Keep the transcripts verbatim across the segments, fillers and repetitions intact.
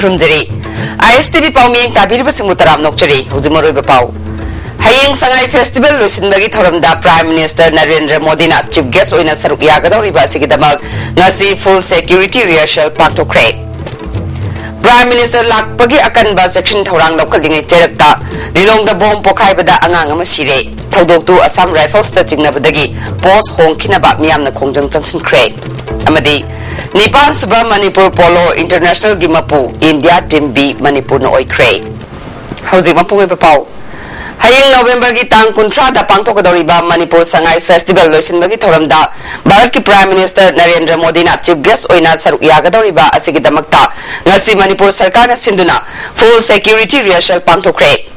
ꯈꯨꯔꯨꯝꯖꯔꯤ꯫ ꯑꯥꯏ ꯑꯦꯁ T V ꯄꯥꯎꯃꯤꯌꯦꯡ ꯇꯥꯕꯤꯔꯤꯕꯁꯤꯡꯕꯨ ꯇꯔꯥꯝꯅ ꯑꯣꯛꯆꯔꯤ꯫ ꯍꯧꯖꯤꯛ ꯃꯔꯨꯑꯣꯏꯕ ꯄꯥꯎ꯫ ꯍꯌꯦꯡ ꯁꯉꯥꯏ ꯐꯦꯁꯇꯤꯚꯦꯜ ꯂꯣꯏꯁꯤꯟꯕꯒꯤ ꯊꯧꯔꯝꯗ ꯄ꯭ꯔꯥꯏꯝ ꯃꯤꯅꯤꯁꯇꯔ ꯅꯔꯦꯟꯗ꯭ꯔ ꯃꯣꯗꯤꯅ ꯆꯤꯐ ꯒꯦꯁ ꯑꯣꯏꯅ ꯁꯔꯨꯛ ꯌꯥꯒꯗꯧꯔꯤꯕ ꯑꯁꯤꯒꯤꯗꯃꯛ ꯉꯁꯤ ꯐꯨꯜ ꯁꯦꯀ꯭ꯌꯨꯔꯤꯇꯤ ꯔꯤꯍꯔꯁꯦꯜ ꯄꯥꯡꯊꯣꯛꯈ꯭ꯔꯦ꯫ ꯄ꯭ꯔꯥꯏꯝ ꯃꯤꯅꯤꯁꯇꯔ ꯂꯥꯛꯄꯒꯤ ꯑꯀꯟꯕ ꯆꯦꯛꯁꯤꯟ ꯊꯧꯔꯥꯡ ꯂꯧꯈꯠꯂꯤꯉꯩ ꯆꯩꯔꯛꯇ ꯂꯤꯂꯣꯡꯗ ꯕꯣꯝ ꯄꯣꯈꯥꯏꯕꯗ ꯑꯉꯥꯡ ꯑꯃ ꯁꯤꯔꯦ꯫ ꯊꯧꯗꯣꯛꯇꯨ ꯑꯁꯥꯝ ꯔꯥꯏꯐꯜꯁꯇ ꯆꯤꯡꯅꯕꯗꯒꯤ ꯄꯣꯁ ꯍꯣꯡꯈꯤꯅꯕ ꯃꯤꯌꯥꯝꯅ ꯈꯣꯡꯖꯪ ꯆꯪꯁꯤꯟꯈ꯭ꯔꯦ꯫ ꯑꯃꯗꯤ ꯅꯤꯄꯥꯟ ꯁꯨꯕ ꯃꯅꯤꯄꯨꯔ ꯄꯣꯂꯣ ꯏꯟꯇꯔꯅꯦꯁꯅꯦꯜꯒꯤ ꯃꯄꯨ ꯏꯟꯗꯤꯌꯥ ꯇꯤꯝ ꯕꯤ ꯃꯅꯤꯄꯨꯔꯅ ꯑꯣꯏꯈ꯭ꯔꯦ꯫ ꯍꯧꯖꯤꯛ ꯃꯄꯨꯡ ꯑꯣꯏꯕ ꯄꯥꯎ꯫ ꯍꯌꯦꯡ ꯅꯣꯕꯦꯝꯕꯔꯒꯤ ꯇꯥꯡ ꯀꯨꯟꯊ꯭ꯔꯥꯗ ꯄꯥꯡꯊꯣꯛꯀꯗꯧꯔꯤꯕ ꯃꯅꯤꯄꯨꯔ ꯁꯉꯥꯏ ꯐꯦꯁꯇꯤꯚꯦꯜ ꯂꯣꯏꯁꯤꯟꯕꯒꯤ ꯊꯧꯔꯝꯗ ꯚꯥꯔꯠꯀꯤ ꯄ꯭ꯔꯥꯏꯝ ꯃꯤꯅꯤꯁꯇꯔ ꯅꯔꯦꯟꯗ꯭ꯔ ꯃꯣꯗꯤꯅ ꯆꯤꯐ ꯒꯦꯁ ꯑꯣꯏꯅ ꯁꯔꯨꯛ ꯌꯥꯒꯗꯧꯔꯤꯕ ꯑꯁꯤꯒꯤꯗꯃꯛꯇ ꯉꯁꯤ ꯃꯅꯤꯄꯨꯔ ꯁꯔꯀꯥꯔꯅ ꯁꯤꯟꯗꯨꯅ ꯐꯨꯜ ꯁꯦꯀ꯭ꯌꯨꯔꯤꯇꯤ ꯔꯤꯍꯔꯁꯦꯜ ꯄꯥꯡꯊꯣꯛꯈ꯭ꯔꯦ꯫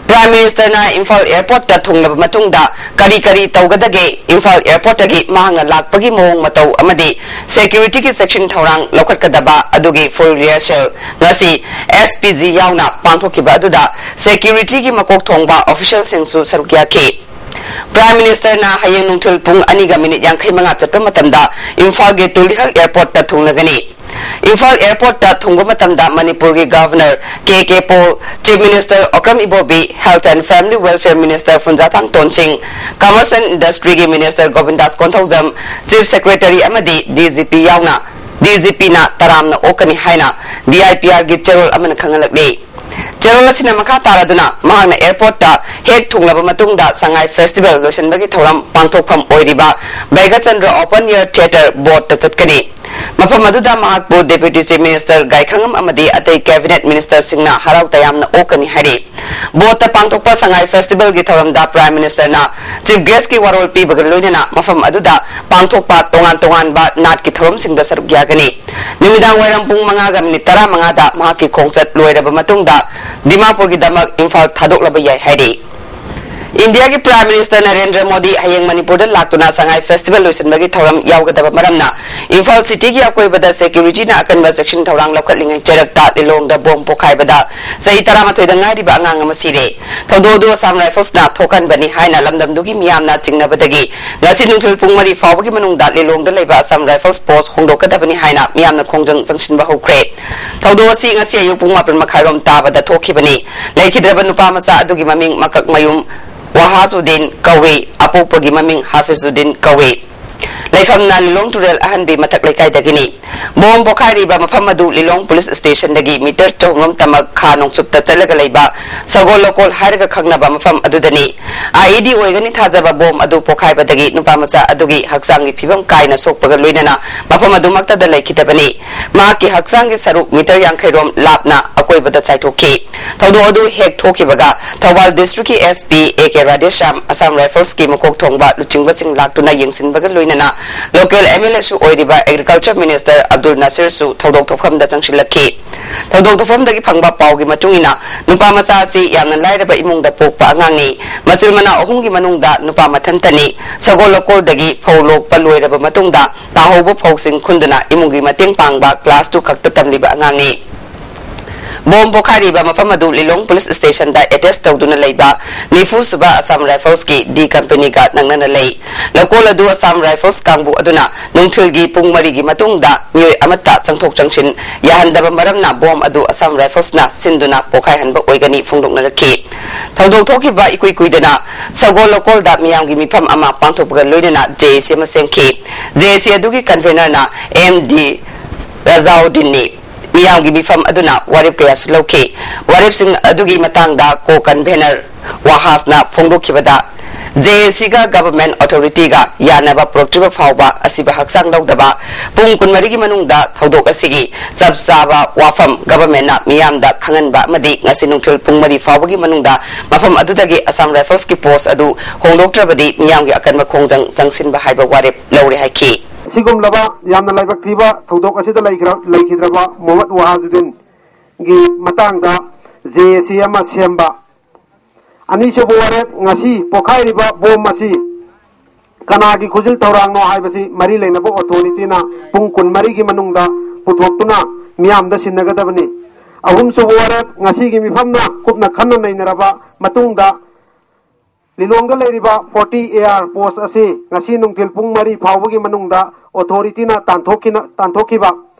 ꯄ꯭ꯔꯥꯏꯝ ꯃꯤꯅꯤꯁꯇꯔꯅ ꯏꯝꯐꯥꯜ ꯑꯦꯌꯔꯄꯣꯔꯠꯇ ꯊꯨꯡꯂꯕ ꯃꯇꯨꯡꯗ ꯀꯔꯤ ꯀꯔꯤ ꯇꯧꯒꯗꯒꯦ, ꯏꯝꯐꯥꯜ ꯑꯦꯌꯔꯄꯣꯔꯠꯇꯒꯤ ꯃꯍꯥꯛꯅ ꯂꯥꯛꯄꯒꯤ ꯃꯑꯣꯡ ꯃꯇꯧ ꯑꯃꯗꯤ ꯁꯦꯀ꯭ꯌꯨꯔꯤꯇꯤꯒꯤ ꯆꯦꯛꯁꯤꯟ ꯊꯧꯔꯥꯡ ꯂꯧꯈꯠꯀꯗꯕ ꯑꯗꯨꯒꯤ ꯐꯨꯜ ꯔꯤꯍꯔꯁꯦꯜ ꯉꯁꯤ ꯑꯦꯁ ꯄꯤ ꯖꯤ ꯌꯥꯎꯅ ꯄꯥꯡꯊꯣꯛꯈꯤꯕ ꯑꯗꯨꯗ ꯁꯦꯀ꯭ꯌꯨꯔꯤꯇꯤꯒꯤ ꯃꯀꯣꯛ ꯊꯣꯡꯕ ꯑꯣꯐꯤꯁꯤꯌꯦꯜꯁꯤꯡꯁꯨ ꯁꯔꯨꯛ ꯌꯥꯈꯤ꯫ ꯄ꯭ꯔꯥꯏꯝ ꯃꯤꯅꯤꯁꯇꯔꯅ ꯍꯌꯦꯡ ꯅꯨꯡꯊꯤꯜ ꯄꯨꯡ ꯑꯅꯤꯒ ꯃꯤꯅꯤꯠ ꯌꯥꯡꯈꯩ ꯃꯉꯥ ꯆꯠꯄ ꯃꯇꯝꯗ ꯏꯝꯐꯥꯜꯒꯤ ꯇꯨꯂꯤꯍꯜ ꯑꯦꯌꯔꯄꯣꯔꯠꯇ ꯊꯨꯡꯂꯒꯅꯤ꯫ ꯏꯝꯐꯥꯜ ꯑꯦꯌꯔꯄꯣꯔꯠꯇ ꯊꯨꯡꯕ ꯃꯇꯝꯗ ꯃꯅꯤꯄꯨꯔꯒꯤ governor K K Paul, chief minister Okram Ibobi, health and family welfare minister Phungzathang Tonsing, commerce and ꯏꯟꯗꯁꯇ꯭ꯔꯤꯒꯤ minister Govindas Konthoujam, chief secretary ꯑꯃꯗꯤ ꯗꯤ ꯖꯤ ꯄꯤ ꯌꯥꯎꯅ ꯗꯤ ꯖꯤ ꯄꯤꯅ ꯇꯔꯥꯝꯅ ꯑꯣꯛꯀꯅꯤ ꯍꯥꯏꯅ ꯗꯤ ꯑꯥꯏ ꯄꯤ ꯑꯥꯔꯒꯤ ꯆꯦꯔꯣꯜ ꯑꯃꯅ ꯈꯪꯍꯜꯂꯛꯂꯤ꯫ ꯆꯦꯔꯣꯜ ꯑꯁꯤꯅ ꯃꯈꯥ ꯇꯥꯔꯗꯨꯅ ꯃꯍꯥꯛꯅ ꯑꯦꯌꯔꯄꯣꯔꯠꯇ ꯍꯦꯛ ꯊꯨꯡꯂꯕ ꯃꯇꯨꯡꯗ ꯁꯉꯥꯏ ꯐꯦꯁꯇꯤꯚꯦꯜ ꯂꯣꯏꯁꯤꯟꯕꯒꯤ ꯊꯧꯔꯝ ꯄꯥꯡꯊꯣꯛꯐꯝ ꯑꯣꯏꯔꯤꯕ ꯕꯩꯒꯆꯟꯗ꯭ꯔ ꯑꯣꯄꯟ ꯑꯦꯌꯔ ꯊꯤꯌꯦꯇꯔ ꯕꯣꯠꯇ ꯆꯠꯀꯅꯤ꯫ ꯃꯐꯝ ꯑꯗꯨꯗ ꯃꯍꯥꯛꯄꯨ ꯗꯦꯄ꯭ꯌꯨꯇꯤ ꯆꯤꯐ ꯃꯤꯅꯤꯁꯇꯔ ꯒꯥꯏꯈꯉꯝ ꯑꯃꯗꯤ ꯑꯇꯩ ꯀꯦꯕꯤꯅꯦꯠ ꯃꯤꯅꯤꯁꯇꯔꯁꯤꯡꯅ ꯍꯔꯥꯎ ꯇꯌꯥꯝꯅ ꯑꯣꯛꯀꯅꯤ ꯍꯥꯏꯔꯤ꯫ ꯕꯣꯠꯇ ꯄꯥꯡꯊꯣꯛꯄ ꯁꯉꯥꯏ ꯐꯦꯁꯇꯤꯚꯦꯜꯒꯤ ꯊꯧꯔꯝꯗ ꯄ꯭ꯔꯥꯏꯝ ꯃꯤꯅꯤꯁꯇꯔꯅ ꯆꯤꯐ ꯒꯦꯁꯀꯤ ꯋꯥꯔꯣꯜ ꯄꯤꯕꯒ ꯂꯣꯏꯅꯅ ꯃꯐꯝ ꯑꯗꯨꯗ ꯄꯥꯡꯊꯣꯛꯄ ꯇꯣꯉꯥꯟ ꯇꯣꯉꯥꯟꯕ ꯅꯥꯠꯀꯤ ꯊꯧꯔꯝꯁꯤꯡꯗ ꯁꯔꯨꯛ ꯌꯥꯒꯅꯤ꯫ ꯅꯨꯃꯤꯗꯥꯡ ꯋꯥꯏꯔꯝ ꯄꯨꯡ ꯃꯉꯥꯒ ꯃꯤꯅꯤꯠ ꯇꯔꯥꯃꯉꯥꯗ ꯃꯍꯥꯛꯀꯤ ꯈꯣꯡꯆꯠ ꯂꯣꯏꯔꯕ ꯃꯇꯨꯡꯗ ꯗꯤꯃꯥꯄꯨꯔꯒꯤꯗꯃꯛ ꯏꯝꯐꯥꯜ ꯊꯥꯗꯣꯛꯂꯕ ꯌꯥꯏ ꯍꯥꯏꯔꯤ꯫ ꯏꯟꯗꯤꯌꯥꯒꯤ ꯄ꯭ꯔꯥꯏꯝ ꯃꯤꯅꯤꯁꯇꯔ ꯅꯔꯦꯟꯗ꯭ꯔ ꯃꯣꯗꯤ ꯍꯌꯦꯡ ꯃꯅꯤꯄꯨꯔꯗ ꯂꯥꯛꯇꯨꯅ ꯁꯉꯥꯏ ꯐꯦꯁꯇꯤꯚꯦꯜ ꯂꯣꯏꯁꯤꯟꯕꯒꯤ ꯊꯧꯔꯝ ꯌꯥꯎꯒꯗꯕ ꯃꯔꯝꯅ ꯏꯝꯐꯥꯜ ꯁꯤꯇꯤꯒꯤ ꯑꯀꯣꯏꯕꯗ ꯁꯦꯀ꯭ꯌꯨꯔꯤꯇꯤꯅ ꯑꯀꯟꯕ ꯆꯦꯛꯁꯤꯟ ꯊꯧꯔꯥꯡ ꯂꯧꯈꯠꯂꯤꯉꯩ ꯆꯩꯔꯛꯇ ꯂꯤꯂꯣꯡꯗ ꯕꯣꯝ ꯄꯣꯈꯥꯏꯕꯗ ꯆꯍꯤ ꯇꯔꯥꯃꯥꯊꯣꯏꯗ ꯉꯥꯏꯔꯤꯕ ꯑꯉꯥꯡ ꯑꯃ ꯁꯤꯔꯦ꯫ ꯊꯧꯗꯣꯛ ꯑꯗꯨ ꯑꯁꯥꯝ ꯔꯥꯏꯐꯜꯁꯅ ꯊꯣꯛꯍꯟꯕꯅꯤ ꯍꯥꯏꯅ ꯂꯝꯗꯝꯗꯨꯒꯤ ꯃꯤꯌꯥꯝꯅ ꯆꯤꯡꯅꯕꯗꯒꯤ ꯉꯁꯤ ꯅꯨꯡꯊꯤꯜ ꯄꯨꯡ ꯃꯔꯤ ꯐꯥꯎꯕꯒꯤ ꯃꯅꯨꯡꯗ ꯂꯤꯂꯣꯡꯗ ꯂꯩꯕ ꯑꯁꯥꯝ ꯔꯥꯏꯐꯜꯁ ꯄꯣꯁ ꯍꯣꯡꯗꯣꯛꯀꯗꯕꯅꯤ ꯍꯥꯏꯅ ꯃꯤꯌꯥꯝꯅ ꯈꯣꯡꯖꯪ ꯆꯪꯁꯤꯟꯕ ꯍꯧꯈ꯭ꯔꯦ꯫ ꯊꯧꯗꯣꯛ ꯑꯁꯤ ꯉꯁꯤ ꯑꯌꯨꯛ ꯄꯨꯡ ꯃꯥꯄꯟ ꯃꯈꯥꯏꯔꯣꯝ ꯇꯥꯕꯗ ꯊꯣꯛꯈꯤꯕꯅꯤ꯫ ꯂꯩꯈꯤꯗ꯭ꯔꯕ ꯅꯨꯄꯥ ꯃꯆꯥ ꯑꯗꯨꯒꯤ ꯃꯃꯤꯡ ꯃꯀꯛꯃꯌꯨꯝ ꯋꯥꯍꯥꯖꯨꯗꯤꯟ ꯀꯧꯏ, ꯑꯄꯣꯛꯄꯒꯤ ꯃꯃꯤꯡ ꯍꯥꯐꯤꯖꯨꯗꯤꯟ ꯀꯧꯏ꯫ ꯂꯩꯐꯝꯅ ꯂꯤꯂꯣꯡ ꯇꯨꯔꯦꯜ ꯑꯍꯟꯕꯤ ꯃꯊꯛ ꯂꯩꯀꯥꯏꯗꯒꯤꯅꯤ꯫ ꯕꯣꯝ ꯄꯣꯈꯥꯏꯔꯤꯕ ꯃꯐꯝ ꯑꯗꯨ ꯂꯤꯂꯣꯡ ꯄꯨꯂꯤꯁ ꯁ꯭ꯇꯦꯁꯟꯗꯒꯤ ꯃꯤꯇꯔ ꯆꯍꯨꯝ ꯔꯣꯝ ꯇꯃꯛ ꯈꯥ ꯅꯣꯡꯆꯨꯞꯇ ꯆꯠꯂꯒ ꯂꯩꯕ ꯁꯒꯣꯜ ꯂꯣꯀꯣꯜ ꯍꯥꯏꯔꯒ ꯈꯪꯅꯕ ꯃꯐꯝ ꯑꯗꯨꯗꯅꯤ꯫ ꯑꯥꯏꯏꯗꯤ ꯑꯣꯏꯒꯅꯤ ꯊꯥꯖꯕ ꯕꯣꯝ ꯑꯗꯨ ꯄꯣꯈꯥꯏꯕꯗꯒꯤ ꯅꯨꯄꯥ ꯃꯆꯥ ꯑꯗꯨꯒꯤ ꯍꯛꯆꯥꯡꯒꯤ ꯐꯤꯕꯝ ꯀꯥꯏꯅ ꯁꯣꯛꯄꯒ ꯂꯣꯏꯅꯅ ꯃꯐꯝ ꯑꯗꯨꯃꯛꯇꯗ ꯂꯩꯈꯤꯗꯕꯅꯤ꯫ ꯃꯍꯥꯛꯀꯤ ꯍꯛꯆꯥꯡꯒꯤ ꯁꯔꯨꯛ ꯃꯤꯇꯔ ꯌꯥꯡꯈꯩ ꯔꯣꯝ ꯂꯥꯞꯅ ꯑꯀꯣꯏꯕꯗ ꯆꯥꯏꯊꯣꯛꯈꯤ꯫ ꯊꯧꯗꯣꯛ ꯑꯗꯨ ꯍꯦꯛ ꯊꯣꯛꯈꯤꯕꯒ ꯊꯧꯕꯥꯜ ꯗꯤꯁꯇ꯭ꯔꯤꯛꯀꯤ S P A K Radheshyam, Assam ꯔꯥꯏꯐꯜꯁꯀꯤ ꯃꯀꯣꯛ ꯊꯣꯡꯕ ꯂꯨꯆꯤꯡꯕꯁꯤꯡ ꯂꯥꯛꯇꯨꯅ ꯌꯦꯡꯁꯤꯟꯕꯒ ꯂꯣꯏꯅꯅ ꯂꯣꯀꯦꯜ ꯑꯦꯝ ꯑꯦꯜ ꯑꯦꯁꯨ ꯑꯣꯏꯔꯤꯕ ꯑꯦꯒ꯭ꯔꯤꯀꯜꯆꯔ ꯃꯤꯅꯤꯁꯇꯔ ꯑꯕꯗꯨꯜ ꯅꯥꯁꯤꯔꯁꯨ ꯊꯧꯗꯣꯛ ꯊꯣꯛꯐꯝꯗ ꯆꯪꯁꯤꯜꯂꯛꯈꯤ꯫ ꯊꯧꯗꯣꯛ ꯊꯣꯛꯐꯝꯗꯒꯤ ꯐꯪꯕ ꯄꯥꯎꯒꯤ ꯃꯇꯨꯡ ꯏꯟꯅ ꯅꯨꯄꯥ ꯃꯆꯥ ꯑꯁꯤ ꯌꯥꯝꯅ ꯂꯥꯏꯔꯕ ꯏꯃꯨꯡꯗ ꯄꯣꯛꯄ ꯑꯉꯥꯡꯅꯤ꯫ ꯃꯆꯤꯜ ꯃꯅꯥꯎ ꯑꯍꯨꯝꯒꯤ ꯃꯅꯨꯡꯗ ꯅꯨꯄꯥ ꯃꯊꯟꯇꯅꯤ꯫ ꯁꯒꯣꯜ ꯂꯣꯀꯣꯜꯗꯒꯤ ꯐꯧ ꯂꯣꯛꯄ ꯂꯣꯏꯔꯕ ꯃꯇꯨꯡꯗ ꯇꯥꯍꯧꯕ ꯐꯧꯁꯤꯡ ꯈꯨꯟꯗꯨꯅ ꯏꯃꯨꯡꯒꯤ ꯃꯇꯦꯡ ꯄꯥꯡꯕ ꯀ꯭ꯂꯥꯁ ꯇꯨ ꯈꯛꯇ ꯇꯝꯂꯤꯕ ꯑꯉꯥꯡꯅꯤ꯫ ꯕꯣꯝ ꯄꯣꯈꯥꯏꯔꯤꯕ ꯃꯐꯝ ꯑꯗꯨ ꯂꯤꯂꯣꯡ ꯄꯨꯂꯤꯁ ꯁ꯭ꯇꯦꯁꯟꯗ ꯑꯦꯇꯦꯆ ꯇꯧꯗꯨꯅ ꯂꯩꯕ ꯅꯤꯐꯨ ꯁꯨꯕ ꯑꯁꯥꯝ ꯔꯥꯏꯐꯜꯁꯀꯤ ꯗꯤ ꯀꯝꯄꯅꯤꯒ ꯅꯛꯅꯅ ꯂꯩ꯫ ꯂꯣꯀꯣꯜ ꯑꯗꯨ ꯑꯁꯥꯝ ꯔꯥꯏꯐꯜꯁ ꯀꯥꯡꯕꯨ ꯑꯗꯨꯅ ꯅꯨꯡꯊꯤꯜꯒꯤ ꯄꯨꯡ ꯃꯔꯤꯒꯤ ꯃꯇꯨꯡꯗ ꯃꯤꯑꯣꯏ ꯑꯃꯠꯇ ꯆꯪꯊꯣꯛ ꯆꯪꯁꯤꯟ ꯌꯥꯍꯟꯗꯕ ꯃꯔꯝꯅ ꯕꯣꯝ ꯑꯗꯨ ꯑꯁꯥꯝ ꯔꯥꯏꯐꯜꯁꯅ ꯁꯤꯟꯗꯨꯅ ꯄꯣꯈꯥꯏꯍꯟꯕ ꯑꯣꯏꯒꯅꯤ ꯐꯣꯡꯗꯣꯛꯅꯔꯛꯈꯤ꯫ ꯊꯧꯗꯣꯛ ꯊꯣꯛꯈꯤꯕ ꯏꯀꯨꯏ ꯀꯨꯏꯗꯅ ꯁꯒꯣꯜ ꯂꯣꯀꯣꯜꯗ ꯃꯤꯌꯥꯝꯒꯤ ꯃꯤꯐꯝ ꯑꯃ ꯄꯥꯡꯊꯣꯛꯄꯒ ꯂꯣꯏꯅꯅ ꯖꯦ ꯑꯦ ꯁꯤ ꯑꯃ ꯁꯦꯝꯈꯤ꯫ ꯖꯦ ꯑꯦ ꯁꯤ ꯑꯗꯨꯒꯤ ꯀꯟꯚꯦꯅꯔꯅ ꯑꯦꯝ ꯗꯤ ꯔꯖꯥꯎꯗꯤꯟꯅꯤ꯫ ꯃꯤꯌꯥꯝꯒꯤ ꯃꯤꯐꯝ ꯑꯗꯨꯅ ꯋꯥꯔꯦꯞ ꯀꯌꯥꯁꯨ ꯂꯧꯈꯤ꯫ ꯋꯥꯔꯦꯞꯁꯤꯡ ꯑꯗꯨꯒꯤ ꯃꯇꯥꯡꯗ ꯀꯣ ꯀꯟꯚꯦꯅꯔ ꯋꯥꯍꯥꯁꯅ ꯐꯣꯡꯗꯣꯛꯈꯤꯕꯗ, ꯖꯦ ꯑꯦ ꯁꯤꯒ ꯒꯚꯔꯟꯃꯦꯟꯠ ꯑꯣꯊꯣꯔꯤꯇꯤꯒ ꯌꯥꯅꯕ ꯄꯨꯔꯛꯇ꯭ꯔꯤꯕ ꯐꯥꯎꯕ ꯑꯁꯤꯕ ꯍꯛꯆꯥꯡ ꯂꯧꯗꯕ ꯄꯨꯡ ꯀꯨꯟꯃꯔꯤꯒꯤ ꯃꯅꯨꯡꯗ ꯊꯧꯗꯣꯛ ꯑꯁꯤꯒꯤ ꯆꯞ ꯆꯥꯕ ꯋꯥꯐꯝ ꯒꯚꯔꯟꯃꯦꯟꯠꯅ ꯃꯤꯌꯥꯝꯗ ꯈꯪꯍꯟꯕ ꯑꯃꯗꯤ ꯉꯁꯤ ꯅꯨꯡꯊꯤꯜ ꯄꯨꯡ ꯃꯔꯤ ꯐꯥꯎꯕꯒꯤ ꯃꯅꯨꯡꯗ ꯃꯐꯝ ꯑꯗꯨꯗꯒꯤ ꯑꯁꯥꯝ ꯔꯥꯏꯐꯜꯁꯀꯤ ꯄꯣꯁ꯭ꯠ ꯑꯗꯨ ꯍꯣꯡꯗꯣꯛꯇ꯭ꯔꯕꯗꯤ ꯃꯤꯌꯥꯝꯒꯤ ꯑꯀꯟꯕ ꯈꯣꯡꯖꯪ ꯆꯪꯁꯤꯟꯕ ꯍꯥꯏꯕ ꯋꯥꯔꯦꯞ ꯂꯧꯔꯦ ꯍꯥꯏꯈꯤ꯫ ꯑꯁꯤꯒꯨꯝꯂꯕ ꯌꯥꯝꯅ ꯂꯥꯏꯕꯛ ꯊꯤꯕ ꯊꯧꯗꯣꯛ ꯑꯁꯤꯗ ꯂꯩꯈ꯭ꯔ-, ꯂꯩꯈꯤꯗ꯭ꯔꯕ ꯃꯣꯍꯝꯃꯗ ꯋꯥꯍꯥꯖꯨꯗꯤꯟꯒꯤ ꯃꯇꯥꯡꯗ ꯖꯦ ꯑꯦ ꯁꯤ ꯑꯃ ꯁꯦꯝꯕ ꯑꯅꯤꯁꯨꯕ ꯋꯥꯔꯦꯞ, ꯉꯁꯤ ꯄꯣꯈꯥꯏꯔꯤꯕ ꯕꯣꯝ ꯑꯁꯤ ꯀꯅꯥꯒꯤ ꯈꯨꯖꯤꯜ ꯊꯧꯔꯥꯡꯅꯣ ꯍꯥꯏꯕꯁꯤ ꯃꯔꯤ ꯂꯩꯅꯕ ꯑꯣꯊꯣꯔꯤꯇꯤꯅ ꯄꯨꯡ ꯀꯨꯟꯃꯔꯤꯒꯤ ꯃꯅꯨꯡꯗ ꯄꯨꯊꯣꯛꯇꯨꯅ ꯃꯤꯌꯥꯝꯗ ꯁꯤꯟꯅꯒꯗꯕꯅꯤ꯫ ꯑꯍꯨꯝꯁꯨꯕ ꯋꯥꯔꯦꯞ, ꯉꯁꯤꯒꯤ ꯃꯤꯐꯝꯅ ꯀꯨꯞꯅ ꯈꯟꯅ ꯅꯩꯅꯔꯕ ꯃꯇꯨꯡꯗ ꯂꯤꯂꯣꯡꯗ ꯂꯩꯔꯤꯕ ꯐꯣꯔꯇꯤ ꯑꯦ ꯑꯥꯔ ꯄꯣꯁ ꯑꯁꯤ ꯉꯁꯤ ꯅꯨꯡꯊꯤꯜ ꯄꯨꯡ ꯃꯔꯤ ꯐꯥꯎꯕꯒꯤ ꯃꯅꯨꯡꯗ ꯑꯣꯊꯣꯔꯤꯇꯤꯅ ꯇꯥꯟꯊꯣꯛꯈꯤꯅ-, ꯇꯥꯟꯊꯣꯛꯈꯤꯕ